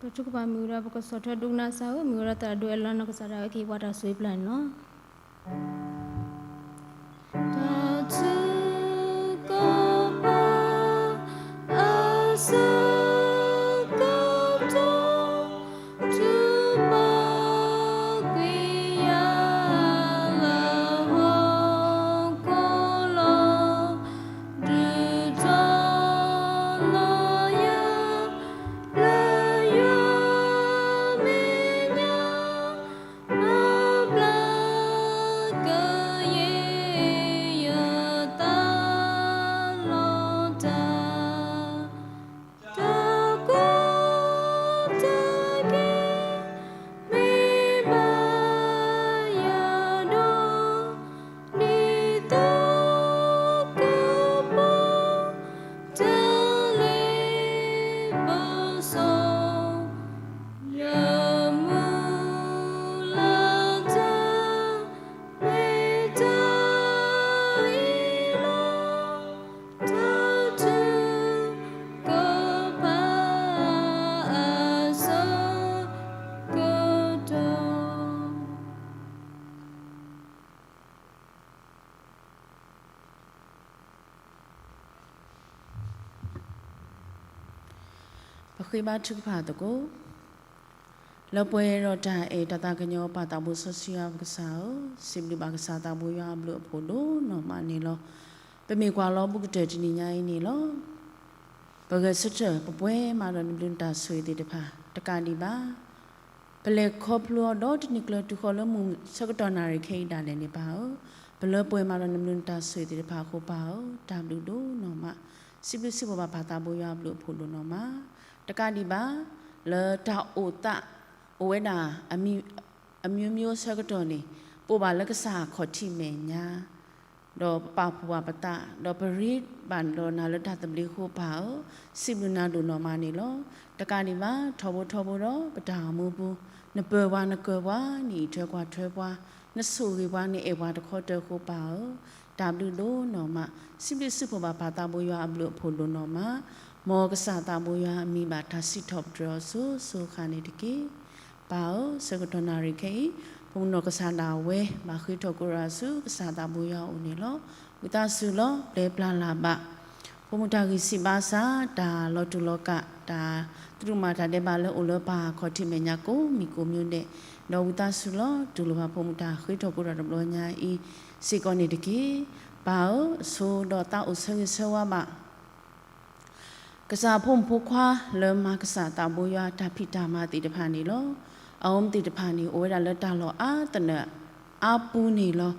ဒီး တၢ်ထုကဖၣ်မ့ၢ်ဝံၤဒီး ပကဆီၣ်ထွဲဒိကနၣ်စၢ်ဧၢ, မ့ၢ်ဝံၤဒီးသရၣ်ဒိၣ်အဲၣ်လီၤနီၢ်ကစၢ်ဒၣ်ဝဲကဟ့ၣ်ပှၤတၢ်ဆိၣ်ဂ့ၤပျၢ်န့ၣ်လီၤ. တၢ်ထုကဖၣ် အဆၢကတီၢ် ထုကဖၣ်ကွံာ်ယၤ လၢဟီၣ်ခိၣ်လီၤ ဒုးထီၣ်လီၤယၤ လၢယွၤမဲာ်ညါ အဘျါက ဃ့ဘါထုကဖၣ်သကိး. လၢပှဲၤဒီးတၢ်အဲၣ်တၢ်သးကညီၤပၢ်သးဘိစီဆှံယွၤပကစၢ်ဧၢ, စံးဘျုးဘၣ်ကစၢ်သးဘိယွၤအဘျုးအဖှိၣ်ဒိၣ်နီၢ်မးန့ၣ်လီၤ. ပမ့ၢ်ကွၢ်လီၤဘူးကတၢၢ်တနံၤညါအံၤန့ၣ်လီၤ. ပဂဲၤဆၢထၢၣ် ပပှဲၤမးဒီးနဘျုးနတၢ်ဆိၣ်ဂ့ၤသ့ၣ်တဖၣ် တကးဒံးဘၣ် ပလဲၤခီဖျိအီၤဒီတနံၤကျၢၤတုၤဃီၤလၢမုၢ်ဆၢကတီၢ်နၣ်ရံၣ်ခဲအံၤဒၣ်လဲာ်န့ၣ် ပၢ်ဧၢ, ပလၢပှဲၤမးဒီးနဘျုးနတၢ်ဆိၣ်ဂ့ၤသ့ၣ်တဖၣ်အဃိ ပၢ်ဧၢ, တၢ်ဘျုးဒိၣ်နီၢ်မး. စံးဘျုးစံးဖှိၣ်ဘၣ်ပၢ်သးဘိယွၤအဘျုးအဖှိၣ်ဒိၣ်နီၢ်မး. တကးဒံးဘၣ် လၢတၢ်အိၣ်သး အိၣ်ဝဲဒၣ် အမံၤ အမျိုးမျိုး ဆၢကတီၢ်န့ၣ် ပအိၣ်ဘၣ်လၢကစၢ်အခီၣ်ထံးမဲာ်ညါ ဒီးပပာ်ဖှိၣ်ဘၣ်ပသး ဒီးပရ့ဘၣ်ဒီးနၤလၢတၢ်သဘျ့အဃိ ပၢ်ဧၢ, စံးဘျုးနၤဒိၣ်နီၢ်မးန့ၣ်လီၤ. တကးဒံးဘၣ် ထီဘိထီဘိဒီးပတၢ်အိၣ်မူပူၤ နပၢၤပှၤနကၢၤပှၤ နအံးထွဲကွၢ်ထွဲပှၤ နဆိၣ်ဂ့ၤပှၤ နအဲၣ်ပှၤတခီတၢၤအဃိ ပၢ်ဧၢ, တၢ်ဘျုးဒိၣ်နီၢ်မး. စံးဘျုးစံးဖှိၣ်ဘၣ်ပၢ်သးဘိယွၤအဘျုးအဖှိၣ်ဒိၣ်နီၢ်မး. မ်ကစၢ်သးဘိယွၤအမံၤဘၣ်တၢ်စံးထီၣ်ပတြၢၤအီၤစိၤစိၤဃၣ်န့ၣ်တက့ၢ်. ပၢ်ဧၢ, ဆၢကတီၢ်နၣ်ရံၣ်ခဲအံၤ ဖိမုၣ်နီၢ်ကစၢ်ဒၣ်ဝဲ ဘၣ်ဃ့ထီၣ်ကရၢဆူကစၢ်သးဘိယွၤအအိၣ်န့ၣ်လီၤ. ဝံသးစူၤလီၤ ပျဲပျၢ်လၢ်ဘၣ် ဖိမုၣ်တၢ်ဂံၢ်စၢ်ဘါစၢ် တၢ်လီၤတူာ်လီၤကာ် တၢ်သရူးမၤတၢ်ဒဲးဘးလၢအိၣ်လၢပှၤခီၣ်ထံးမဲာ်ညါကိးမံၤကိးမျိုးဒဲး, ဒီးဝံသးစူၤလီၤ တူၢ်လိာ်ဘၣ်ဖိမုၣ်တၢ်ဃ့ထီၣ်ကရၢတဘျီညါအံၤစ့ၢ်ကီးန့ၣ်တက့ၢ်. ပၢ်ဧၢ, ဆိးဒီးသးအိၣ်ဆၢဂ့ၤဆၢဝါဘၣ် ကစၢ်အဖိမုၣ်ဖိခွါလၢမၤကစၢ်သးဘိယွၤတၢ်ဖံးတၢ်မၤသ့ၣ်တဖၣ်န့ၣ်လီၤ. အဝဲသ့ၣ်တဖၣ်န့ၣ် အိၣ်ဝဲဒၣ်လၢတၢ်လီၢ်အါသနၢၣ်အါပူၤန့ၣ်လီၤ.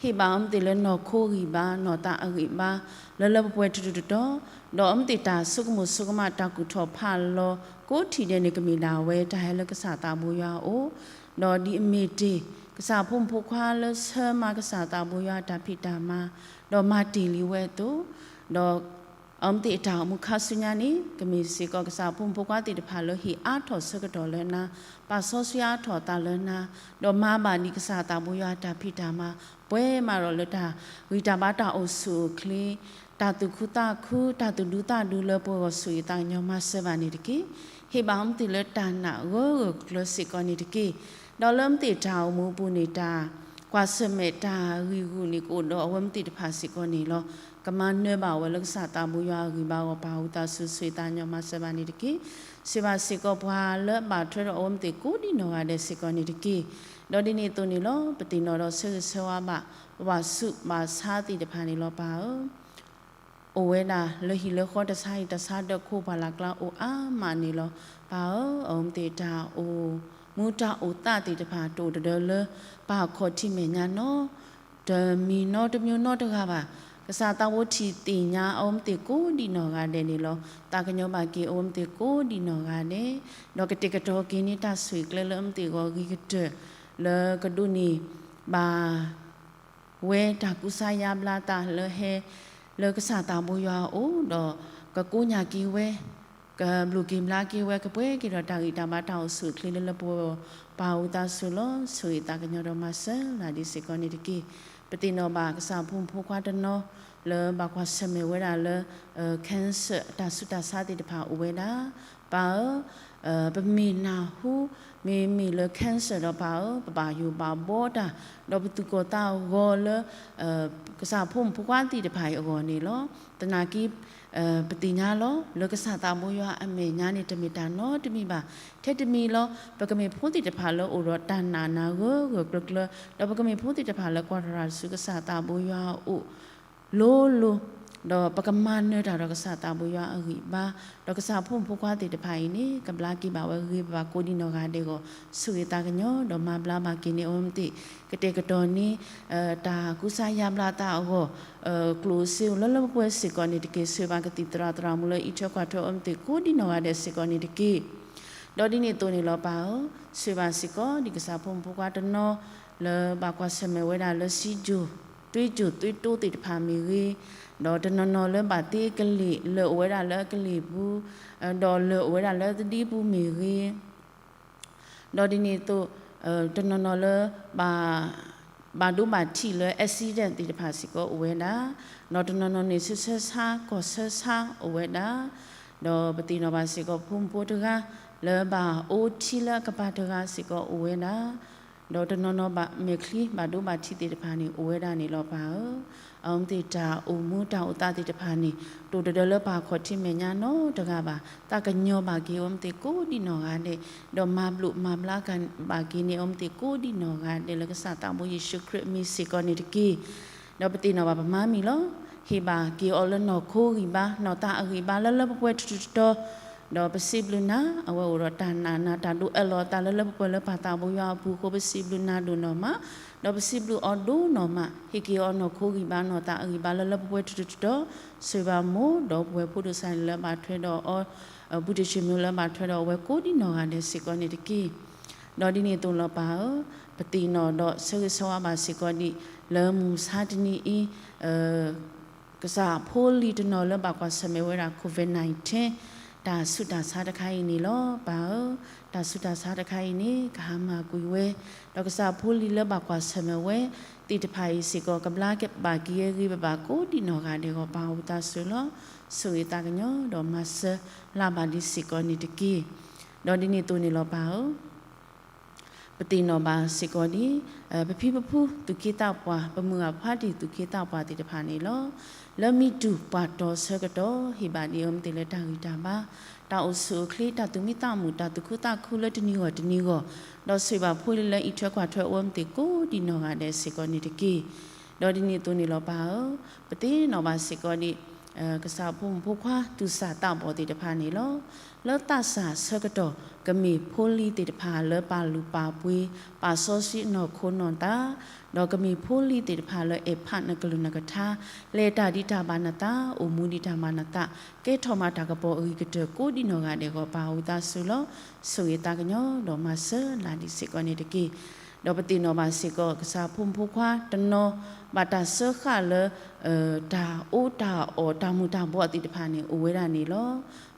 ဟ့ၣ်ဘၣ်အဝဲသ့ၣ်လၢနီၢ်ခိဂံၢ်ဘါ နီၢ်သးအဂံၢ်ဘါ လၢလၢပှဲၤပှဲၤထီထီတီတီ, ဒီးအဝဲသ့ၣ်တၢ်ဆိကမိၣ်ဆိကမးတၢ်ကူၣ်ထီၣ်ဖးလီၤကိးထံၣ်ဒဲးန့ၣ် ကမ့ၢ်ဒၣ်ဝဲတၢ်ဟဲလၢကစၢ်သးဘိယွၤအအိၣ်, ဒီးဒ်အမ့ၢ်တ့ၢ် ကစၢ်အဖိမုၣ်ဖိခွါလၢဆၢမၤကစၢ်သးဘိယွၤတၢ်ဖံးတၢ်မၤ, ဒီးမၤတ့ၢ်လံဝဲအသိး, ဒီး အဝဲသ့ၣ်အတၢ်အိၣ်မူခါဆူညါန့ၣ် ကမ့ၢ်စ့ၢ်ကီးကစၢ်အဖိမုၣ်ဖိခွါသ့ၣ်တဖၣ်လၢဟ့ၣ်အါထီၣ်ဆၢကတီၢ်လၢနၤ, ပာ်စီဆှံအါထီၣ်အသးလၢနၤ, ဒီးမၤဘၣ်ဒံးကစၢ်သးဘိယွၤအတၢ်ဖံးတၢ်မၤ, ပှဲၤမးဒီးလၢတၢ်ဂံၢ်တၢ်ဘါတၢ်အိၣ်ဆူၣ်အိၣ်ချ့, တၢ်သူၣ်ခုသးခု, တၢ်သူၣ်ဒူသးဒူလၢပှဲၤဂီၤဆိၣ်ဂ့ၤသးကညီၤမၤစၢၤဘၣ်န့ၣ်တက့ၢ်. ဟ့ၣ်ဘၣ်အဝဲသ့ၣ်လၢတၢ်နာ်ဂၢၢ်ဂၢၢ်ကျၢၤစ့ၢ်ကီးန့ၣ်တက့ၢ်. ဒီးလၢအဝဲသ့ၣ်တၢ်အိၣ်မူအပူၤန့ၣ် တၢ်ကွၢ်ဆၢၣ်မဲာ်တၢ်ဂံၢ်ဂူာ်န့ၣ် ကအိၣ်ဒီးအဝဲသ့ၣ်တဖၣ်စ့ၢ်ကီးန့ၣ်လီၤ. ကမၤနၢၤဘၣ်ဝဲလၢကစၢ်သးဘိယွၤအဂံၢ်ဘါအဂီၢ် ပၢ်ဝံသးစူၤဆိၣ်ဂ့ၤသးကညီၤမၤစၢၤဘၣ်န့ၣ်တက့ၢ်. ဆိၣ်ဂ့ၤဘၣ်စ့ၢ်ကီးပှၤလၢအဘၣ်ထွဲဒီးအဝဲသ့ၣ်ကိးဒံးနီၢ်ဂၤဒဲးစ့ၢ်ကီးန့ၣ်တက့ၢ်. ဒီးဒ်န့ၣ်အသိးန့ၣ်လီၤ ပသ့ၣ်နီၣ်ဒီးဆၢဂ့ၤဆၢဝါဘၣ် ပဘၣ်ဆူးဘၣ်ဆါသ့ၣ်တဖၣ်န့ၣ်လီၤ ပၢ်ဧၢ. အိၣ်ဝဲဒၣ်လၢဟံၣ်လၢဃီတဆါအံၤ တၢ်ဆါဒၢးခိၣ်ပှၢ်လၢ်ကျါအိၣ်အါမးန့ၣ်လီၤ. ပၢ်ဧၢ, အဝဲသ့ၣ်တၢ်အိၣ်မူတၢ်အိၣ်သးသ့ၣ်တဖၣ် တအိၣ်တဒၢလၢပှၤခီၣ်ထံးမဲာ်ညါနီတမံၤနီတမံၤနီတဂၤဘၣ်. ကစၢ်သးဘိထံၣ်သ့ၣ်ညါအဝဲသ့ၣ်ကိးဒံးနီၢ်ဂၤဒဲးန့ၣ်လီၤ. သးကညီၤဘၣ်က့ၤအဝဲသ့ၣ်ကိးဒံးနီၢ်ဂၤဒဲး, ဒီးကတဲာ်ကတီၤက့ၤန့ၢ်တၢ်ဆိၣ်ဂ့ၤကျဲလၢအဝဲသ့ၣ်အဂီၢ်အဂ့ၤကတၢၢ် လၢကဒိးန့ၢ်ဘၣ် ဝဲတၢ်ကူစါယါဘျါသးလၢဟဲလၢကစၢ်သးဘိယွၤအအိၣ်ဒီး ကကိညၢ်က့ၤဝဲ, ကဘျုးက့ၤဘျါက့ၤဝဲ, ကပှဲၤက့ၤဒီးတၢ်ဂံၢ်တၢ်ဘါတၢ်အိၣ်ဆူၣ်အိၣ်ချ့လၢလၢပှဲၤပှဲၤ ပၢ်ဝံသးစူၤလီၤ ဆိၣ်ဂ့ၤသးကညီၤဒီးမၤစၢၤလၢဒ်စ့ၢ်ကီးန့ၣ်တက့ၢ်. ပသ့ၣ်နီၣ်ဘၣ်ကစၢ်ဖိမုၣ်ဖိခွါတနီၤ လၢဘၣ်ကွၢ်ဆၢၣ်မဲာ်ဝဲဒၣ်လၢ cancer တၢ်ဆူးတၢ်ဆါသ့ၣ်တဖၣ်အိၣ်ဝဲဒၣ် ပၢ်ဧၢ, ပမ့ၢ်နၢ်ဟူ မ့မ့ၢ်လၢ cancer ဒီးပၢ်ဧၢ, ပဘၣ်ယိၣ်ဘၣ်ဘှီတၢ် ဒီးပသူၣ်ကိၢ်သးဂီၤလၢ ကစၢ်ဖိမုၣ်ဖိခွါသ့ၣ်တဖၣ်အံၤအဂီၢ်န့ၣ်လီၤ. သနာ်က့ ပသ့ၣ်ညါလီၤ လၢကစၢ်သးဘိယွၤအမဲာ်ညါန့ၣ် တမ့ၢ်တၢ်နီတမံၤဘၣ်. ထဲတမံၤလီၤ ပကမ့ၢ်ဖိသ့ၣ်တဖၣ်လၢအိၣ်ဒီးတၢ်နာ်နၤဂၢၢ်ဂၢၢ်ကျၢၤကျၢၤ, ဒီးပကမ့ၢ်ဖိသ့ၣ်တဖၣ်လၢကွၢ်တရၣ်ဆူကစၢ်သးဘိယွၤအအိၣ် လိၤလိၤ, ဒီးပကမၤနၢၤတၢ်ဒီးကစၢ်သးဘိယွၤအဂံၢ်ဘါ, ဒီးကစၢ်ဖိမုၣ်ဖိခွါသ့ၣ်တဖၣ်အံၤန့ၣ် ကဘျါက့ၤဘၣ်ဝဲဂ့ၤဘၣ်ကိးဒံးနီၢ်ဂၤဒဲးအဂီၢ် ဆိၣ်ဂ့ၤသးကညီၤ ဒီးမၤဘျါဘၣ်က့ၤန့ၢ်အဝဲသ့ၣ်, ကတဲာ်ကတီၤန့ၢ် တၢ်ကူစါယါဘျါသးအဂီၢ် ကျိၣ်စ့အိၣ်လၢလၢပှဲၤပှဲၤစ့ၢ်ကီးန့ၣ်တက့ၢ်. ဆိၣ်ဂ့ၤဘၣ်ကသံၣ်သရၣ်သရၣ်မုၣ်လၢအံးထွဲကွၢ်ထွဲအဝဲသ့ၣ်ကိးဒံးနီၢ်ဂၤဒဲးစ့ၢ်ကီးန့ၣ်တက့ၢ်. ဒီးဒ်န့ၣ်အသိးန့ၣ်လီၤ ပၢ်ဧၢ, ဆိၣ်ဂ့ၤဘၣ်စ့ၢ်ကီး ဒ်ကစၢ်ဖိမုၣ်ဖိခွါတနီၤ လၢဘၣ်ကွၢ်ဆၢၣ်မဲာ်ဝဲဒၣ်လၢစံကၠိၣ် သွ့ကၠိၣ်သွ့တိသ့ၣ်တဖၣ်မ့ၢ်ဂ့ၤ, ဒီးတနီၤနီၤလၢဘၣ်သ့အကလံၢ် လၢအိၣ်ဝဲဒၣ်လၢအကလံၢ်ပူၤ, ဒီးလၢအိၣ်ဝဲဒၣ်လၢသဒံပူၤမ့ၢ်ဂ့ၤ ဒီးဒ်န့ၣ်အသိး တနီၤနီၤလၢ ဘၣ်ဒိဘၣ်ထံးလၢ accident သ့ၣ်တဖၣ်စ့ၢ်ကီးအိၣ်ဝဲဒၣ်, ဒီးတနီၤနီၤန့ၣ် ဆၢဆၢဆါ ကီၢ်ဆၢဆါအိၣ်ဝဲဒၣ်, ဒီးပသ့ၣ်နီၣ်ဘၣ်စ့ၢ်ကီး ဖိမုၣ်ဖိတဂၤ လၢဘၣ်အိၣ်ထံလၢအကပၤတဂၤစ့ၢ်ကီးအိၣ်ဝဲဒၣ်, ဒီးတနီၤနီၤဘၣ်မဲာ်ချံဘၣ်ဒိဘၣ်ထံးသ့ၣ်တဖၣ်န့ၣ် အိၣ်ဝဲဒၣ်န့ၣ်လီၤပၢ်ဧၢ. အဝဲသ့ၣ်တၢ်အိၣ်မူတၢ်အိၣ်သးသ့ၣ်တဖၣ်န့ၣ် တအိၣ်တဒၢလၢပှၤခီၣ်ထံးမဲာ်ညါနီတဂၤဘၣ်. သးကညီၤဘၣ်က့ၤအဝဲသ့ၣ်ကိးဒံနီၢ်ဂၤဒဲး, ဒီးမၤဘျိးမၤဘျါဘၣ်က့ၤန့ၣ် အဝဲသ့ၣ်ကိးဒံနီၢ်ဂၤဒဲး လၢကစၢ်သးဘိယ့ၣ်ၡူးခရံာ်အမံၤစ့ၢ်ကီးန့ၣ်တက့ၢ်. ဒီးပသ့ၣ်နီၣ်ဘၣ်ပမၤမုာ်လီၤ. ဟ့ၣ်ဘၣ်က့ၤအီၤလၢနီၢ်ခိဂံၢ်ဘါ, နီၢ်သးအဂံၢ်ဘါလၢလၢပှဲၤပှဲၤတတီၤတတီၤ, ဒီးပစံးဘျုးနၤ, အဝဲအိၣ်ဒီးတၢ်နာ်နၤ, တၢ်ဒိးအၢၣ်လီၤအသးလၢလၢပှဲၤပှဲၤလၢပၢ်သးဘိယွၤအပူၤအဃိ ပစံးဘျုးနၤဒိၣ်နီၢ်မး, ဒီးပစံးဘျုးအီၤဒိၣ်နီၢ်မး, ဟ့ၣ်က့ၤအီၤနီၢ်ခိဂံၢ်ဘါ, နီၢ်သးအဂံၢ်ဘါလၢလၢပှဲၤပှဲၤတတီၤတတီၤ, ဆိၣ်ဂ့ၤဘၣ်မိၢ်, ဒီးပဝဲၢ်ဖိဒိၣ်စၢ်န့ၣ်လၢဘၣ်ထွဲဒီးအီၤ, ဘူးတံၢ်ဆ့ၣ်မုၢ်လၢဘၣ်ထွဲဒီးအဝဲကိးဒံနီၢ်ဂၤဒဲးစ့ၢ်ကီးန့ၣ်တက့ၢ်. ဒီးဒ်န့ၣ်အသိးလီၤပၢ်ဧၢ, ပသ့ၣ်နီၣ်ဒီးဆၢဂ့ၤဆၢဝါဘၣ်စ့ၢ်ကီးဒံး လၢမုၢ်မဆါတနံၤအံၤ ကစၢ်ဖိလံၤတနီၤလၢဘၣ်ကွၢ်ဆၢၣ်မဲာ်ဝဲဒၣ် COVID nineteen တၢ်ဆူးတၢ်ဆါတခါအံၤန့ၣ်လီၤပၢ်ဧၢ. တၢ်ဆူးတၢ်ဆါတခါအံၤန့ၣ် ကဟါမၢ်ကွံာ်ဝဲ, ဒီးကစၢ်ဖိလံၤလၢဘၣ်ကွၢ်ဆၢၣ်မဲာ်ဝဲသ့ၣ်တဖၣ်အံၤစ့ၢ်ကီး ကဘျါက့ၤဘၣ်က့ၤအဂ့ၤဘၣ်ဘၣ်ကိးဒံနီၢ်ဂၤဒဲးအဂီၢ် ပၢ်ဧၢ ဝံသးစူၤလီၤ. ဆိၣ်ဂ့ၤသးကညီၤဒီးမၤစၢၤလၢ်ဘၣ်ဒံးစ့ၢ်ကီးန့ၣ်တက့ၢ်. ဒီးဒ်န့ၣ်အသိးန့ၣ်လီၤပၢ်ဧၢ ပသ့ၣ်နီၣ်ဘၣ်စ့ၢ်ကီးဒံး ပဖံပဖုသူၣ်က့သးပှၢ်, ပမုၢ်ဂၢ်ဖါတံၢ်သူၣ်က့သးပှၢ်သ့ၣ်တဖၣ်န့ၣ်လီၤ. လၢမံတူၢ်ပှၢ်တီၤဆၢကတီၢ် ဟ့ၣ်ဘၣ်ဒံးအဝဲသ့ၣ်လၢတၢ်ဂံၢ်တၢ်ဘါ, တၢ်အိၣ်ဆူၣ်အိၣ်ချ့, တၢ်သူၣ်မံသးမုာ်, တၢ်သူၣ်ခုသးခုလၢတနံၤဂီၢ်တနံၤဂီၢ်, ဒီးဆိၣ်ဂ့ၤဘၣ်ဖိလံၤလၢအံးထွဲကွၢ်ထွဲအဝဲသ့ၣ်ကိးဒံနီၢ်ဂၤဒဲးစ့ၢ်ကီးန့ၣ်တက့ၢ်. ဒီးဒ်န့ၣ်အသိးန့ၣ်လီၤပၢ်ဧၢ, ပသ့ၣ်နီၣ်ဘၣ်စ့ၢ်ကီးဒံး ကစၢ်ဖိမုၣ်ဖိခွါသူၣ်စၢ်သးဘီၣ်သ့ၣ်တဖၣ်န့ၣ်လီၤ. လၢသးစၢ်ဆၢကတီၢ် ကမ့ၢ်ဖိလံၤသ့ၣ်တဖၣ်လၢပာ်လုၢ်ပာ်ပှ့ၤ, ပာ်စီဆှံနီၢ်ခိနီၢ်သး, ဒီးကမ့ၢ်ဖိလံၤသ့ၣ်တဖၣ်လၢအဲၣ်ဖးနကလုၢ်နကထါ, လဲၤတၢ်ဒ်တၢ်ဘၣ်နသး, အိၣ်မူဒ်တၢ်ဘၣ်နသး, ကဲထီၣ်မၤတၢ်ကပီၤအဂံၢ်ကတၢၢ်ကိးဒံနီၢ်ဂၤဒဲးအဂီၢ် ပၢ်ဧၢ ဝံသးစူၤလီၤ. ဆိၣ်ဂ့ၤသးကညီၤဒီးမၤစၢၤလၢ်ဒံးစ့ၢ်ကီးန့ၣ်တက့ၢ်. ဒီးပသ့ၣ်နီၣ်ဘၣ်စ့ၢ်ကီး ကစၢ်ဖိမုၣ်ဖိခွါတနီၤ ဘၣ်တၢ်စၢဃာ်လၢ တၢ်အီၣ်တၢ်အီ တၢ်မူၤတၢ်ဘှီးသ့ၣ်တဖၣ်န့ၣ် အိၣ်ဝဲဒၣ်န့ၣ်လီၤ.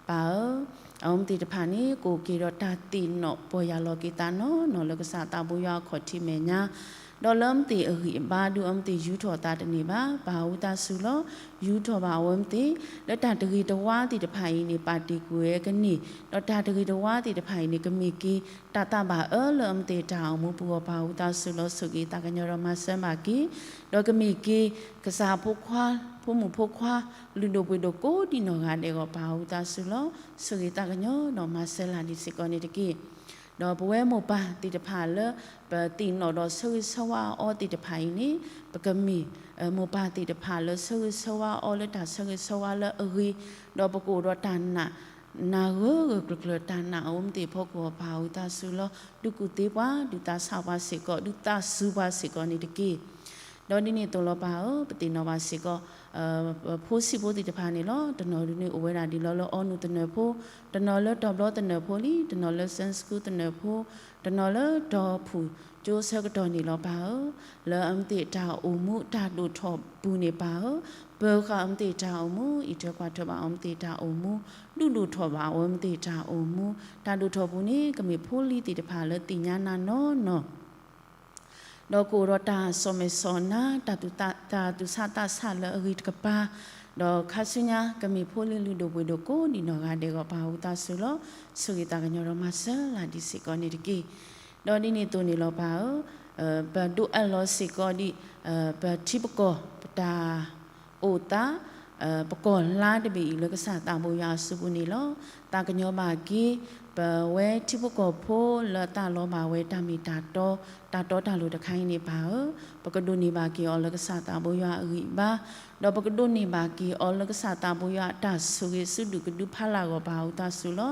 ပၢ်ဧၢ, အဝဲသ့ၣ်တဖၣ်န့ၣ် ကအိၣ်က့ၤဒီးတၢ်သ့ၣ်နီၣ်ပီၢ်ယၢ်လီၤက့ၤသးနီၢ်နီၢ်လၢကစၢ်သးဘိယွၤအခီၣ်ထံးမဲာ်ညါ, ဒီးလၢအဝဲသ့ၣ်အဂံၢ်အဘါဒုး အဝဲသ့ၣ်ယူထီၣ်သးတန့ၢ်ဘၣ်. ပၢ်ဧၢ ဝံသးစူၤလီၤ. ယူထီၣ်ဘၣ်အဝဲသ့ၣ် လၢတၢ်တဂ့ၤတဝါသ့ၣ်တဖၣ်အံၤန့ၣ် ပာ်တ့ၢ်ကွံာ်ဝဲကန့ၢ်, ဒီးတၢ်တဂ့ၤတဝါသ့ၣ်တဖၣ်အံၤန့ၣ် ကမ့ၢ်က့ၤ တၢ်သးဘၣ်အၢလၢအဝဲသ့ၣ်တၢ်အိၣ်မူပူၤအဂီၢ် ပၢ်ဧၢ ဝံသးစူၤလီၤ. ဆိၣ်ဂ့ၤသးကညီၤဒီးမၤစၢၤဘၣ်က့ၤ, ဒီးကမ့ၢ်က့ၤ ကစၢ်ဖိခွါ, ဖိမုၣ်ဖိခွါ, လုၢ်ဒိၣ်ပှ့ၤဒိၣ်ကိးဒံနီၢ်ဂၤဒဲးအဂီၢ် ပၢ်ဧၢ ဝံသးစူၤလီၤ. ဆိၣ်ဂ့ၤသးကညီၤဒီးမၤစၢၤလၢ်ဒံးစ့ၢ်ကီးန့ၣ်တက့ၢ်. ဒီးပဝဲမိၢ်ပၢ်သ့ၣ်တဖၣ်လၢ ပသ့ၣ်နီၣ်ဒီးဆၢဂ့ၤဆၢဝါအီၤသ့ၣ်တဖၣ်အံၤန့ၣ် ပကမ့ၢ် မိၢ်ပၢ်သ့ၣ်တဖၣ်လၢဆၢဂ့ၤဆၢဝါအီၤလၢတၢ်ဆၢဂ့ၤဆၢဝါလၢအဂ့ၤ, ဒီးပကအိၣ်ဒီးတၢ်နာ် နာ်ဂၢၢ်ဂၢၢ်ကျၢၤကျၢၤ တၢ်နာ်အဝဲသ့ၣ်အဖီခိၣ်အဂီၢ် ပၢ်ဧၢ ဝံသးစူၤလီၤ. ဒုးကူၣ်သ့ပှၤ, ဒုးသးဆးပှၤစ့ၢ်ကီး, ဒုးသးစူၤပှၤစ့ၢ်ကီးန့ၣ်တက့ၢ်. ဒီးဒ်န့ၣ်အသိးလီၤ ပၢ်ဧၢ, ပသ့ၣ်နီၣ်ဘၣ်စ့ၢ်ကီး ဖိဆံးဖိသ့ၣ်တဖၣ်န့ၣ်လီၤ. တနီၤဒုးန့ၣ်အိၣ်ဝဲဒၣ်ဒ်လီၤလၢအီနုၢ်သနၢၣ်ဖိ, တနီၤလၢတီၤဘျီသနၢၣ်ဖိလံ, တနီၤလၢ Sunday School သနၢၣ်ဖိ, တနီၤလၢတီၤဖုၣ်ကၠိဆၢကတီၢ်န့ၣ်လီၤ ပၢ်ဧၢ. လၢအဝဲသ့ၣ်တၢ်အိၣ်မူတၢ်ဒိၣ်ထီၣ်ပူၤန့ၣ် ပၢ်ဧၢ, ပၢၤဃာ်အဝဲသ့ၣ်တၢ်အိၣ်မူ, အံးထွဲကွၢ်ထွဲဘၣ်အဝဲသ့ၣ်တၢ်အိၣ်မူ, ဒုးဒိၣ်ထီၣ်ဘၣ်အဝဲသ့ၣ်တၢ်အိၣ်မူ, တၢ်ဒိၣ်ထီၣ်ပူၤန့ၣ် ကမ့ၢ်ဖိလံၤသ့ၣ်တဖၣ်လၢသ့ၣ်ညါနၤနီၢ်နီၢ် ဒီးကအိၣ်ဒီးတၢ်စီၣ်မဲာ်စီၣ်နါ, တၢ်သူၣ်သး, တၢ်သူၣ်ဆးသးဆးလၢအဂ့ၤတကပၤ, ဒီးခါဆူညါ ကမ့ၢ်ဖိလံၤလုၢ်ဒိၣ်ပှ့ၤဒိၣ်ကိးဒံးနီၢ်ဂၤဒဲးအဂီၢ် ပၢ်ဧၢ ဝံသးစူၤလီၤ. ဆိၣ်ဂ့ၤသးကညီၤဒီးမၤစၢၤလၢ်ဒံးစ့ၢ်ကီးန့ၣ်တက့ၢ်. ဒီးဒ်န့ၣ်အသိးန့ၣ်လီၤ ပၢ်ဧၢ, ပဒိးအၢၣ်လီၤစ့ၢ်ကီးဒံး ပထံပကီၢ် ပတၢ်အိၣ်သး ပကီၢ်လါတဘ့ၣ်အံၤ လၢကစၢ်သးဘိယွၤအစုပူၤန့ၣ်လီၤ. သးကညီၤဘၣ်က့ၤ ပဝဲထံဖိကီၢ်ဖိလၢအသးလီဘၣ်ဝဲတၢ်မ့ၢ်တၢ်တီ, တၢ်တီတၢ်လိၤတခါအံၤန့ၣ် ပၢ်ဧၢ, ပကဒိးန့ၢ်ဘၣ်က့ၤအီၤလၢကစၢ်သးဘိယွၤအဂံၢ်အဘါ, ဒီးပကဒိးန့ၢ်ဘၣ်က့ၤအီၤလၢကစၢ်သးဘိယွၤအတၢ်ဆိၣ်ဂ့ၤဆူဒူၣ်ကဒုဖးလၢ်အဂီၢ် ပၢ်ဧၢ ဝံသးစူၤလီၤ.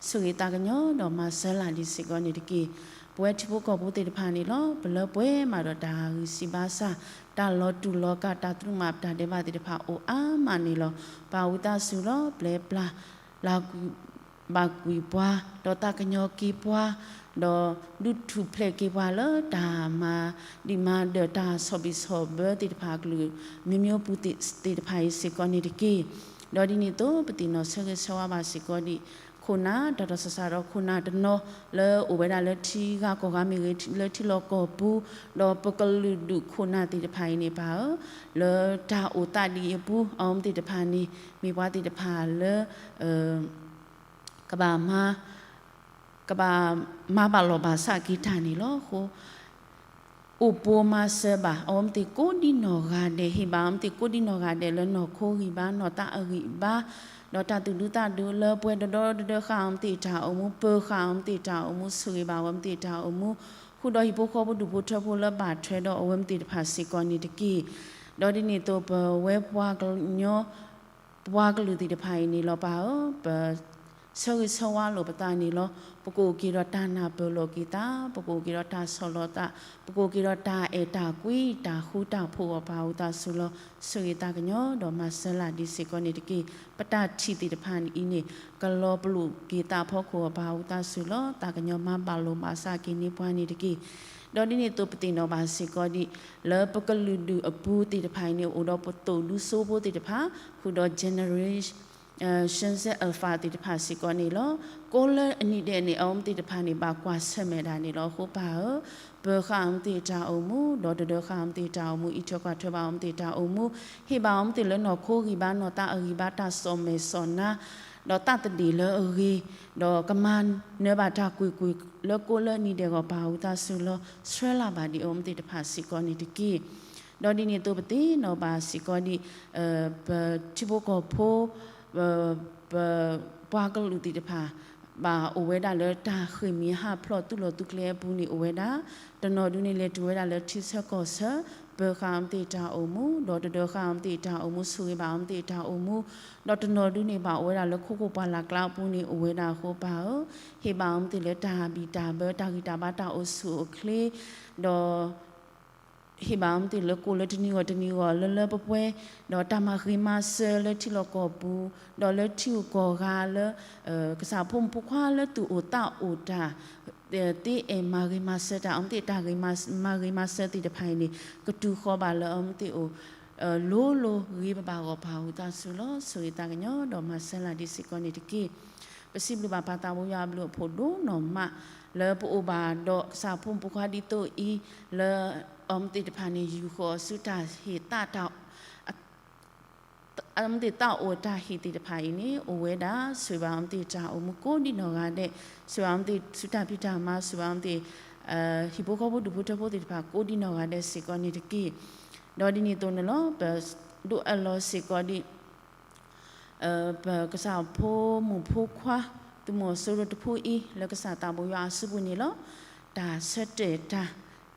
ဆိၣ်ဂ့ၤသးကညီၤဒီးမၤစၢၤလၢ်ဒံးစ့ၢ်ကီးန့ၣ်တက့ၢ်. ပဝဲထံဖိကီၢ်ဖိသ့ၣ်တဖၣ်န့ၣ်လီၤ, ပလၢပှဲၤမးဒီးတၢ်ဂံၢ်စၢ်ဘါစၢ်, တၢ်လီၤတူာ်လီၤကာ်, တၢ်သရူးမးပတၢ်ဒဲးဘးသ့ၣ်တဖၣ်အိၣ်အါမးန့ၣ်လီၤ. ပၢ်ဧၢ ဝံသးစူၤလီၤ. ပျဲပျၢ် လၢကွံာ် ဘၣ်ကွံာ်ပှၤ, ဒီးသးကညီၤက့ၤပှၤ, ဒီးဒုးထူၣ်ဖျဲးက့ၤပှၤလၢတၢ်မၤဒံးမၤဒၢး တၢ်ဆီၣ်ဘံၣ်ဆီၣ်ဘၢသ့ၣ်တဖၣ်အကလုာ် မျိုးမျိုးပူၤသ့ၣ်တဖၣ်အံၤစ့ၢ်ကီးန့ၣ်တက့ၢ်. ဒီးဒ်န့ၣ်အသိး ပသ့ၣ်နီၣ်ဆၢဂ့ၤဆၢဝါဘၣ်စ့ၢ်ကီးဒံး ခိၣ်နၢ် တၢ်တီၢ်စၢ်စၢ်ဒီးခိၣ်နၢ်တနီၤ လၢအိၣ်ဝဲဒၣ်လၢထံဂၤကီၢ်ဂၤမ့ၢ်ဂ့ၤ လၢထံလီၢ်ကီၢ်ပူၤ, ဒီးပကလုာ်ဒူၣ်ခိၣ်နၢ်သ့ၣ်တဖၣ်အံၤန့ၣ် ပၢ်ဧၢ, လၢတၢ်အိၣ်သးဒ်အံၤအပူၤ အဝဲသ့ၣ်တဖၣ်န့ၣ် မ့ၢ်ပှၤသ့ၣ်တဖၣ်လၢ ကဘၣ်မၤ ကဘၣ်မၤဘၣ်လီၢ်ဘၣ်စးက့ၤတၢ်န့ၣ်လီၤ. အဃိ အိၣ်ပိၤမၤစၢၤဘၣ်အဝဲသ့ၣ်ကိးဒံနီၢ်ဂၤဒဲး, ဟ့ၣ်ဘၣ်အဝဲသ့ၣ်ကိးဒံနီၢ်ဂၤဒဲးလၢနီၢ်ခိဂံၢ်ဘါ နီၢ်သးအဂံၢ်ဘါ, ဒီးတၢ်သူၣ်ဒူသးဒူလၢပှဲၤဒီးဒီဒီဒီဒီဃာ်အဝဲသ့ၣ်တၢ်အိၣ်မူ, ပၢၤဃာ်အဝဲသ့ၣ်တၢ်အိၣ်မူ, ဆိၣ်ဂ့ၤဘၣ်အဝဲသ့ၣ်တၢ်အိၣ်မူ, ဃုာ်ဒီးဟံၣ်ဖိဃီဖိဒူၣ်ဖိထၢဖိလၢဘၣ်ထွဲဒီးအဝဲသ့ၣ်တဖၣ်စ့ၢ်ကီးန့ၣ်တက့ၢ်. ဒီးဒ်န့ၣ်အသိး ပဝဲပှၤကညီ ပှၤကလုာ်သ့ၣ်တဖၣ်အံၤန့ၣ်လီၤပၢ်ဧၢ, ပ ဆၢဂ့ၤဆၢဝါလိာ်ပသးန့ၣ်လီၤ. ပကအိၣ်က့ၤဒီးတၢ်နၢ်ပၢၢ်လိာ်က့ၤသး, ပကအိၣ်က့ၤဒီးတၢ်ဆီၣ်လီၤသး, ပကအိၣ်က့ၤဒီးတၢ်အဲၣ်တၢ်ကွံ တၢ်ဃူတၢ်ဖိးအီၤ ပၢ်ဧၢသးစူၤလီၤ. ဆိၣ်ဂ့ၤသးကညီၤဒီးမၤစၢၤလၢ်ဒ်စ့ၢ်ကီးန့ၣ်တက့ၢ်. ပတၢ်ထံၣ်သ့ၣ်တဖၣ်အံၤန့ၣ် ကလီၤပလိာ်က့ၤသးဖီခိၣ်အီၤ ပၢ်ဧၢသးစူၤလီၤ. သးကညီၤမၤဘၣ်လိာ်မၤစၢၤက့ၤန့ၢ်ပှၤန့ၣ်တက့ၢ်. ဒီးဒ်န့ၣ်အသိးပသ့ၣ်နီၣ်ဘၣ်စ့ၢ်ကီးဒ် လၢပကလုာ်ဒူၣ်အပူၤသ့ၣ်တဖၣ်အံၤန့ၣ် အိၣ်ဒီးပသိၣ်ဒူစိဖိသ့ၣ်တဖၣ်, ဃုာ်ဒီး generation Alpha သ့ၣ်တဖၣ်စ့ၢ်ကီးန့ၣ်လီၤ. ကိးလၢအနံၣ်ဒဲးန့ၣ် အဝဲသ့ၣ်တဖၣ်န့ၣ် ဘၣ်ကွၢ်ဆၢၣ်မဲာ်ဒၣ်န့ၣ်လီၤ. အဃိပၢ်ဧၢ, ပၢၤဃာ်အဝဲသ့ၣ်တၢ်အိၣ်မူ, ဒီးတဒၢဃာ်အဝဲသ့ၣ်တၢ်အိၣ်မူ, အံးထွဲကွၢ်ထွဲဘၣ်အဝဲသ့ၣ်တၢ်အိၣ်မူ, ဟ့ၣ်ဘၣ်အဝဲသ့ၣ်လၢနီၢ်ခိဂံၢ်ဘါ နီၢ်သးအဂံၢ်ဘါ တၢ်စီၣ်မဲာ်စီၣ်နါ ဒီးသးသဒ့ၣ်လၢအဂ့ၤ, ဒီးကမၤနၢၤဘၣ်တၢ်ကွ့ၢ်ကွ့ၢ်လၢကိးလၢနံၤဒဲးအဂီၢ် ပၢ်ဧၢသးစူၤလီၤ. ဆှၢလၢ်ဘၣ်ဒံးအဝဲသ့ၣ်တဖၣ်စ့ၢ်ကီးန့ၣ်တက့ၢ်. ဒီးဒ်န့ၣ်အသိးပသ့ၣ်နီၣ်ဘၣ်စ့ၢ်ကီးဒ် ပထံဖိကီၢ်ဖိ ပ ပှၤကလုာ်သ့ၣ်တဖၣ် ဘၣ်အိၣ်ဝဲဒၣ်လၢတၢ်ဃ့ၢ်မှံဟးဖျိး သူၣ်လီၤသူကျဲအပူၤန့ၣ်အိၣ်ဝဲဒၣ်, တနီၤဒုန့ၣ် လဲၤတုၤဝဲဒၣ်လၢထံဆၢကီၢ်ဆၢ, ပၢၤဃာ်အဝဲသ့ၣ်တၢ်အိၣ်မူ, ဒီးတဒၢဃာ်အဝဲသ့ၣ်တၢ်အိၣ်မူ, ဆိၣ်ဂ့ၤဘၣ်အဝဲသ့ၣ်တၢ်အိၣ်မူ, ဒီးတနီၤဒုန့ၣ် ဘၣ်အိၣ်ဝဲဒၣ်လၢခိခိၣ်ပှၢ်လၢ်ကျါအပူၤန့ၣ် အိၣ်ဝဲဒၣ်အဃိပၢ်ဧၢ, ဟ့ၣ်ဘၣ်အဝဲသ့ၣ်လၢတၢ်ဘံၣ်တၢ်ဘၢ တၢ်ဂံၢ်တၢ်ဘါ တၢ်အိၣ်ဆူၣ်အိၣ်ချ့, ဒီး ဟ့ၣ်ဘၣ်အဝဲသ့ၣ်လၢကိးလၢတနံၤဂီၢ်တနံၤဂီၢ် လၢလၢပှဲၤပှဲၤ, ဒီးတၢ်မၤဂ့ၤမၤစၢၤလၢထံလီၢ်ကီၢ်ပူၤ, ဒီးလၢထံဂုၤကီၢ်ဂၤလၢ ကစၢ်ဖိမုၣ်ဖိခွါလၢသူၣ်အိၣ်သးအိၣ်တၢ် သ့အဲၣ်မၤဂ့ၤမၤစၢၤတၢ် အဝဲသ့ၣ်တၢ်ဂ့ၤမၤဂ့ၤမၤစၢၤသ့ၣ်တဖၣ်အံၤန့ၣ် ကတုၤဃီၤဘၣ်လၢအဝဲသ့ၣ်အိၣ် လိၤလိၤဂ့ၤဘၣ်ဘၣ်အဂီၢ် ပၢ်ဧၢသးစူၤလီၤ. ဆိၣ်ဂ့ၤသးကညီၤဒီးမၤစၢၤလၢ်ဒံးစ့ၢ်ကီးန့ၣ်တက့ၢ်. ပစံးဘျုးဘၣ်ပၢ်သးဘိယွၤအဘျုးအဖှိၣ်ဒိၣ်နီၢ်မး လၢပအိၣ်ဘၣ်ဒီးကစၢ်ဖိမုၣ်ဖိခွါဒ်သိးအံၤ လၢအဝဲသ့ၣ်တဖၣ်န့ၣ် ယူာ်ဃီၤဆူတၢ်ဟ့ၣ်သးတၢ် အဝဲသ့ၣ်သးအိၣ်တၢ်ဟ့ၣ်သ့ၣ်တဖၣ်အံၤန့ၣ် အိၣ်ဝဲဒၣ် ဆိၣ်ဂ့ၤဘၣ်အဝဲသ့ၣ်တၢ်အိၣ်မူကိးဒံနီၢ်ဂၤဒဲး, ဆိၣ်ဂ့ၤဘၣ်အဝဲသ့ၣ်ဆူတၢ်ဖံးတၢ်မၤ, ဆိၣ်ဂ့ၤဘၣ်အဝဲသ့ၣ် ဟံၣ်ဖိဃီဖိဒူၣ်ဖိထၢဖိသ့ၣ်တဖၣ်ကိးဒံနီၢ်ဂၤဒဲးစ့ၢ်ကီးန့ၣ်တက့ၢ်. ဒီးဒ်န့ၣ်အသိးန့ၣ်လီၤ ပဒိးအၢၣ်လီၤစ့ၢ်ကီးဒ် ပကစၢ်ဖိမုၣ်ဖိခွါ သုးမီၤစိရိၤတဖုအံၤ လၢကစၢ်သးဘိယွၤအစုပူၤန့ၣ်လီၤ. တၢ်ဆၢတဲာ်တၢ်,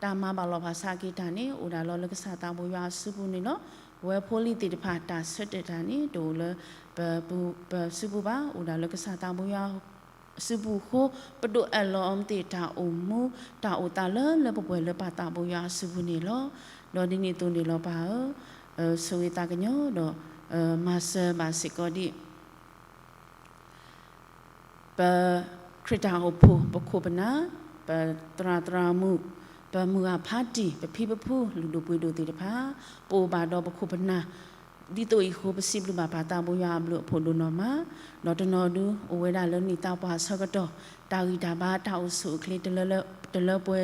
တၢ်မၤဘၣ်လီၤဖးဆါက့ၤတၢ်န့ၣ် အိၣ်ဒၣ်လီၤလၢကစၢ်သးဘိယွၤအစုပူၤန့ၣ်လီၤ. ပဝဲဖိလံၤသ့ၣ်တဖၣ် တၢ်ဆၢတဲာ်တၢ်န့ၣ် တအိၣ်လၢ ပစုပူၤဘၣ်, အိၣ်ဒၣ်လၢကစၢ်သးဘိယွၤ စုပူၤအဃိ ပဒိးအၢၣ်လီၤအီၤမ့ၢ်သ့ၣ်တၢ်အိၣ်မူ တၢ်အိၣ်သးလၢလၢပှဲၤပှဲၤလၢပၢ်သးဘိယွၤအစုပူၤန့ၣ်လီၤ. ဒီးဒ်န့ၣ်အသိးန့ၣ်လီၤပၢ်ဧၢ, ဆိၣ်ဂ့ၤသးကညီၤဒီး မၤစၢၤဘၣ်စ့ၢ်ကီးဒ် ပခရံာ်တၢ်အိၣ်ဖှိၣ် ပခိၣ်ပနၢ်, ပသရၣ်သရၣ်မုၣ်, ပမုၢ်ဂၢ်ဖးတံၢ်, ပဖံပဖု လုၢ်ဒိၣ်ပှ့ၤဒိၣ်သ့ၣ်တဖၣ် ပအိၣ်ဘၣ်ဒီးပခိၣ်ပနၢ် ဒ်သိးအံၤအဃိ ပစံးဘျုးဘၣ်ပၢ်သးဘိယွၤအဘျုးအဖှိၣ်ဒိၣ်နီၢ်မး, ဒီးတနီၤဒု အိၣ်ဝဲဒၣ်လၢနံၣ်သးပှၢ်အဆၢကတီၢ် တၢ်ဂံၢ်တၢ်ဘါတၢ်အိၣ်ဆူၣ်အိၣ်ချ့ တလၢပှဲ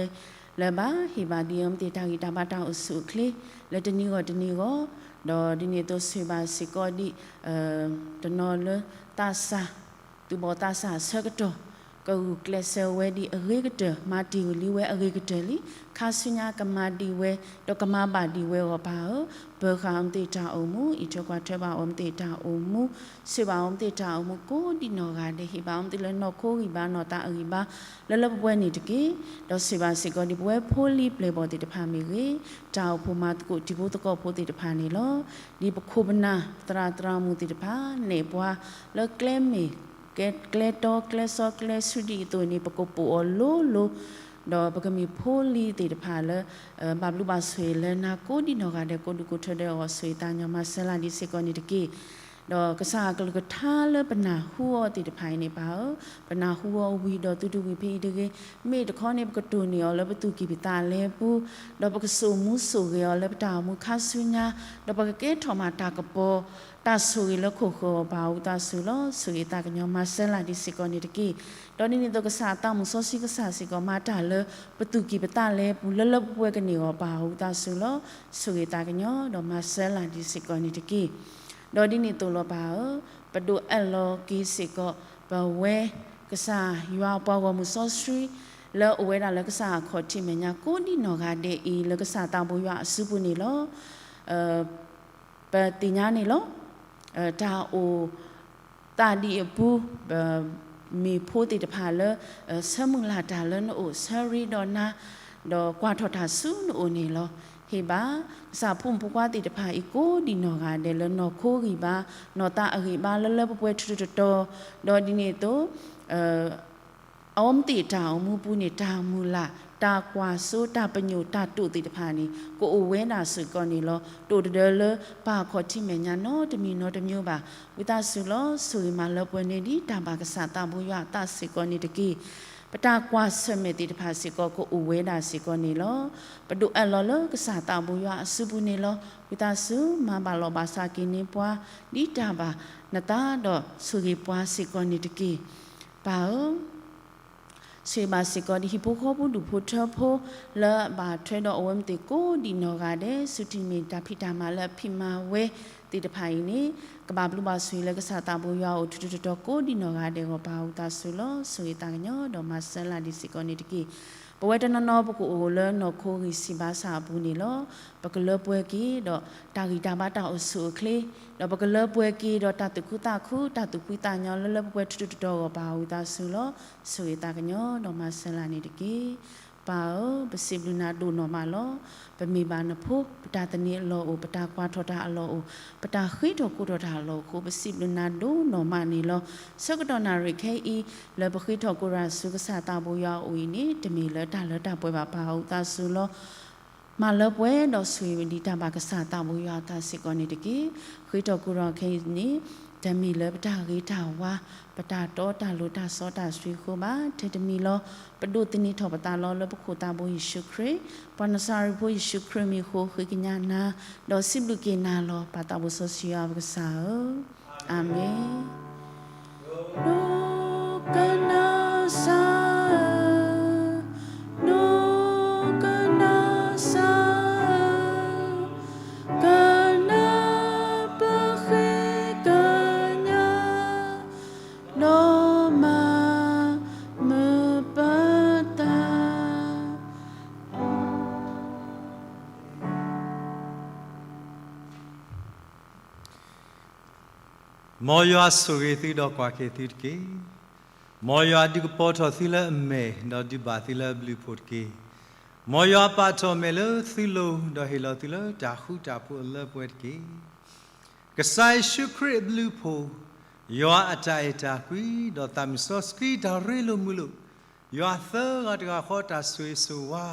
ၤလၢၤဘၣ်, ဟ့ၣ်ဘၣ်ဒံးအီၤမ့ၢ်သ့ၣ်တၢ်ဂံၢ်တၢ်ဘါတၢ်အိၣ်ဆူၣ်အိၣ်ချ့ လၢတနံၤဂီၢ်တနံၤဂီၢ်, ဒီးဒ်န့ၣ်အသိးဆိၣ်ဂ့ၤဘၣ်စ့ၢ်ကီးဒ် တနီၤလၢသးစၢ် သူၣ်ဘီၣ်သးစၢ်အဆၢကတီၢ် ကဂုာ်ကျဲးစၢးဝဲဒ်အဂ့ၤကတၢၢ် မၤတ့ၢ်လံဝဲအဂ့ၤကတၢၢ်လံ, ခါဆူညါကမၤဒံးဝဲ ဒီးကမၤဘၣ်ဒံးဝဲအဂီၢ်ပၢ်ဧၢ, ပၢၤဃာ်အီၤမ့ၢ်သ့ၣ်တၢ်အိၣ်မူ အံးထွဲကွၢ်ထွဲဘၣ်အီၤမ့ၢ်သ့ၣ်တၢ်အိၣ်မူ, ဆိၣ်ဂ့ၤဘၣ်အီၤမ့ၢ်သ့ၣ်တၢ်အိၣ်မူကိးဒံနီၢ်ဂၤဒဲး ဟ့ၣ်ဘၣ်အီၤမ့ၢ်သ့ၣ်လၢနီၢ်ခိဂံၢ်ဘါနီၢ်သးအဂံၢ်ဘါ လၢလၢပှဲၤပှဲၤန့ၣ်တက့ၢ်. ဒီးဆိၣ်ဂ့ၤဘၣ်စ့ၢ်ကီးဒ်ပဝဲဖိလံၤပျဲၢ်ဘီၣ်သ့ၣ်တဖၣ်မ့ၢ်ဂ့ၤ, တၢ်အိၣ်ဖှိၣ်မၤသကိးတံၤဖိသကိးဖိသ့ၣ်တဖၣ်န့ၣ်လီၤ. ဒ်ပခိၣ်ပနၢ် သရၣ်သရၣ်မုၣ်သ့ၣ်တဖၣ် နဲၣ်ပှၤလၢကျဲမ့ၢ် ကျဲတီကျဲစီကျဲဆူဒ်အသိးန့ၣ် ပကပိာ်အီၤလိၤလိၤ, ဒီးပကမ့ၢ်ဖိလံၤသ့ၣ်တဖၣ်လၢ ဘၣ်ဘျုးဘၣ်ဆိၣ်ဂ့ၤလၢနၤကိးဒံနီၢ်ဂၤဒဲး ကိးဒူၣ်ကိးထၢဒဲးအဂီၢ် ဆိၣ်ဂ့ၤသးကညီၤမၤစၢၤလၢ်ဒံးစ့ၢ်ကီးန့ၣ်တက့ၢ်. ဒီးကစၢ်အကလုၢ်ကထါလၢပနၢ်ဟူအီၤသ့ၣ်တဖၣ်အံၤန့ၣ်ပၢ်ဧၢ, ပနၢ်ဟူအီၤဝံၤဒီးသုတဝံၤဖဲအံၤတဂ့ၤ, မ့ၢ်တခီန့ၣ် ပကတိၢ်န့ၢ်အီၤလၢပသူၣ်ကံၢ်ပသးလဲပူၤ, ဒီးပကစိာ်မူစိာ်ဂဲၤအီၤလၢပတၢ်အိၣ်မူခါဆူညါ, ဒီးပကကဲထီၣ်မးတၢ်ကပီၤ တၢ်ဆိၣ်ဂ့ၤလၢခိၣ်ဃၢၤအီၤပၢ်ဧၢသးစူၤလီၤ. ဆိၣ်ဂ့ၤသးကညီၤမၤစၢၤလၢ်ဒံးစ့ၢ်ကီးန့ၣ်တက့ၢ်. ဒီးဒ်န့ၣ်အသိးကစၢ်အသးမုၣ်စီဆှံကစၢ်စ့ၢ်ကီးမၤတၢ်လၢ ပသူၣ်ကံၢ်ပသးလဲပူၤလၢလၢပှဲၤပှဲၤကန့ၢ်အီၤပၢ်ဧၢသးစူၤလီၤ. ဆိၣ်ဂ့ၤသးကညီၤဒီးမၤစၢၤလၢ်ဒံးစ့ၢ်ကီးန့ၣ်တက့ၢ်. ဒီးဒ်န့ၣ်အသိးလီၤပၢ်ဧၢ, ပဒိးအၢၣ်လီၤက့ၤစ့ၢ်ကီး ပဝဲကစၢ်ယွၤပှၤဂီၢ်မုၢ်စီဆှံ လၢအိၣ်ဝဲဒၣ်လၢကစၢ်အခီၣ်ထံးမဲာ်ညါကိးဒံနီၢ်ဂၤဒဲးအံၤ လၢကစၢ်သးဘိယွၤအစုပူၤန့ၣ်လီၤ. ပသ့ၣ်ညါန့ၣ်လီၤ. တၢ်အိၣ် သးဒံၣ်အပူၤ မ့ၢ်ဖိသ့ၣ်တဖၣ်လၢ ဆၢမုၢ်လၢ်တၢ်လၢနအိၣ် ဆၢရ့ဒီးနၤ ဒီးကွၢ်ထီၣ်တၢ်ဆူနအိၣ်န့ၣ်လီၤ. ဟ့ၣ်ဘၣ် ကစၢ်ဖိမုၣ်ဖိခွါသ့ၣ်တဖၣ်အံၤ ကိးဒံနီၢ်ဂၤဒဲးလၢနီၢ်ခိဂံၢ်ဘါ နီၢ်သးအဂံၢ်ဘါလၢလၢပှဲၤပှဲၤထူထူတီတီ ဒီးဒ်န့ၣ်အသိး အဝဲသ့ၣ်တၢ်အိၣ်မူပူၤန့ၣ် တၢ်မုၢ်လၢ် တၢ်ကွၢ်စိ တၢ်ပညိၣ် တၢ်တိာ်သ့ၣ်တဖၣ်န့ၣ် ကအိၣ်ဝဲဒၣ်စ့ၢ်ကီးန့ၣ်လီၤ. တအိၣ်တဒၢလၢပၢ်အခီၣ်ထံးမဲာ်ညါနီတမံၤနီတမံၤဘၣ်. ဝံသးစူၤလီၤ ဆိၣ်ဂ့ၤမၤလၢပှဲၤန့ၢ်ဒံးတၢ်ဘၣ်ကစၢ်သးဘိယွၤအသးစ့ၢ်ကီးန့ၣ်တက့ၢ်. ပတၢ်ကွၢ်ဆၢၣ်မဲာ်သ့ၣ်တဖၣ်စ့ၢ်ကီး ကအိၣ်ဝဲဒၣ်စ့ၢ်ကီးန့ၣ်လီၤ. ပဒိးအၢၣ်လီၤလၢကစၢ်သးဘိယွၤအစုပူၤန့ၣ်လီၤ. ဝံသးစူၤ မၤဘၣ်လီၤဘၣ်စးက့ၤန့ၢ်ပှၤ ဒ်တၢ်ဘၣ်နသးဒီးဆိၣ်ဂ့ၤပှၤစ့ၢ်ကီးန့ၣ်တက့ၢ်. ပၢ်ဧၢ ဆိၣ်ဂ့ၤဘၣ်စ့ၢ်ကီးဒ်ဟံၣ်ဖိဃီဖိဒူၣ်ဖိထၢဖိ လၢအဘၣ်ထွဲဒီးအဝဲမ့ၢ်သ့ၣ်ကိးဒံနီၢ်ဂၤဒဲး ဆူထံၣ်မ့ၢ်တၢ်ဖံးတၢ်မၤလၢအဖံးမၤဝဲသ့ၣ်တဖၣ်အံၤန့ၣ် ကဘၣ်ဘျုးဘၣ်ဆိၣ်ဂ့ၤလၢကစၢ်သးဘိယွၤအအိၣ်ထူထူတီတီကိးဒံနီၢ်ဂၤဒဲးအဂီၢ် ပၢ်ဧၢ ဝံသးစူၤလီၤ ဆိၣ်ဂ့ၤသးကညီၤဒီးမၤစၢၤလၢ်ဒံးစ့ၢ်ကီးန့ၣ်တက့ၢ်. ပဝဲတနီၤနီၤပကအိၣ်လၢနီၢ်ခိဂံၢ်ဆံးဘါစၢ်အပူၤန့ၣ်လီၤ. ပကလၢပှဲၤက့ၤဒီးတၢ်ဂံၢ်တၢ်ဘါတၢ်အိၣ်ဆူၣ်အိၣ်ချ့ ဒီးပကလၢပှဲၤက့ၤဒီးတၢ်သူၣ်ခုသးခု တၢ်သူၣ်ဖှံသးညီလၢလၢပှဲၤပှဲၤထူထူတီတီအဂီၢ် ပၢ်ဧၢ ဝံသးစူၤလီၤ ဆိၣ်ဂ့ၤသးကညီၤဒီးမၤစၢၤလၢ်န့ၣ်တက့ၢ်. ပၢ်ဧၢ ပစံးဘျုးနၤဒိၣ်နီၢ်မးလီၤ. ပမ့ၢ်ဘၣ်နဖိ ပတၢ်သန့ၤအလီၢ်အိၣ် ပတၢ်ကွၢ်ထီၣ်တၢ်အလီၢ်အိၣ် ပတၢ်ဃ့ထီၣ်ကိးထီၣ်တၢ်အလီၢ်အိၣ်အဃိ ပစံးဘျုးနၤဒိၣ်နီၢ်မးန့ၣ်လီၤ. ဆၢကတီၢ်နၣ်ရံၣ်ခဲအံၤ လၢပဃ့ထီၣ်ကိးရၤဆူကစၢ်သးဘိယွၤအအိၣ်အံၤန့ၣ် တမ့ၢ်လၢတၢ်လၢတၢ်ပှဲၤဘၣ် ပၢ်ဧၢ ဝံသးစူၤလီၤ မၤလၢပှဲၤဒီးဆိၣ်ဂ့ၤဝဲဒံးတၢ်ဘၣ်ကစၢ်သးဘိယွၤအသးစ့ၢ်ကီးန့ၣ်တက့ၢ်. ဃ့ထီၣ်ကိးထီၣ်ခဲအံၤန့ၣ် တမ့ၢ်လၢပတၢ်ဂ့ၤတၢ်ဝါ ပတၢ်တီတၢ်လိၤတၢ်စီတၢ်ဆှံအဃိဘၣ်. ထဲတမံၤလီၤ ပဒိးသန့ၤထီၣ်ပသးလီၤလၢပခိၣ်သးဘိယ့ၣ်ၡူးခရံာ် ပှၤနစၤရ့းဖိယ့ၣ်ၡူးခရံာ်မံၤအဃိ ဃ့ကညးနၤ ဒီးစံးဘျုးက့ၤနၤလီၤ ပၢ်သးဘိစီဆှံယွၤပကစၢ်ဧၢ အၤမ့ၣ်. ဒိကနၣ်စၢ်ဧၢ, ဒိကနၣ်စၢ်ဧၢ, ကနၣ်ပဃ့ကညး ဒီးမၤမုာ်ပသး. မ်ယွၤဆိၣ်ဂ့ၤသုဒီးကွၢ်က့ၤသုတက့ၢ်. မ်ယွၤဒုးကပီၤထီၣ်သုလၢအမဲာ် ဒီးဒုးဘၣ်သုလၢအဘျုးအဖှိၣ်တက့ၢ်. မ်ယွၤပာ်ထီၣ်မဲာ်လၢသုလိၤ ဒီးဟ့ၣ်လီၤသုလၢတၢ်ဃူတၢ်ဖိးအလၢပှဲၤတက့ၢ်. ကစၢ်ယ့ၣ်ၡူးခရံာ်အဘျုးအဖှိၣ်, ယွၤအတၢ်အဲၣ်တၢ်ကွံ, ဒီးသးမုၢ်စီဆှံတၢ်ရ့လိာ်မုာ်လိာ်, ယွၤသၢဂၤတဂၤဃီတၢ်ဆိၣ်ဂ့ၤဆိၣ်ဝါ,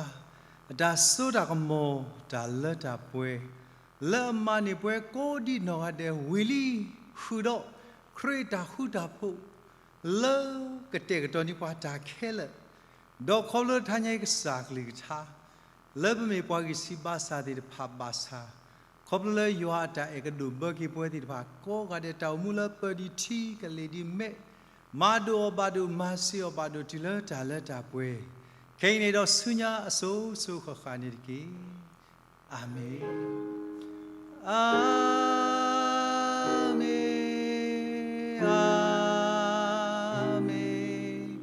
အတၢ်စိတၢ်ကမီၤ, တၢ်လၢတၢ်ပှဲၤ, လၢအမၤန့ၢ်ပှၤကိးဒံနီၢ်ဂၤဒဲးဝံၤလံ, ဃုာ်ဒီး ခရံာ်တၢ်ဃူတၢ်ဖိး, လၢကတဲာ်ကတီၤန့ၢ်ပှၤတၢ်ခဲလၢာ်, ဒီးခီဖျိလၢတဟါညါအံၤကစၢ်ကလုၢ်ကထါ လၢပမ့ၢ်ပှၤဂံၢ်ဆံးဘါစၢ်သ့ၣ်တဖၣ်ဘၣ်ဆၣ်, ခီဖျိလၢယွၤအတၢ်အဲၣ်ကဒိၣ်ဘၢက့ၤပဝဲသ့ၣ်တဖၣ်ကိးဂၤဒဲး တၢ်အိၣ်မူလၢပၢၤဒံးထံကလ့ၢ်ဒံးမဲး, မၤဒိၣ်အီၤဘၣ်ဒိၣ် မၤစၢၤအီၤဘၣ်ဒိၣ်တုၤလၢတၢ်လၢတၢ်ပှဲၤ, ခဲအံၤန့ၣ်ဒီးဆူညါအစိၤစိၤဃၣ်ဃၣ်န့ၣ်တက့ၢ်. အၤမ့ၣ်, အၤမ့ၣ်, အၤမ့ၣ်, အၤမ့ၣ်.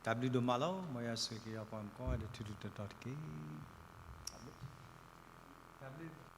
တၢ်ဘျုးဒိၣ်မးလီၤ. မ်ယွၤဆိၣ်ဂ့ၤက့ၤပှၤကိးဂၤဒဲးထူထူတီတီတက့ၢ်. တၢ်ဘျုး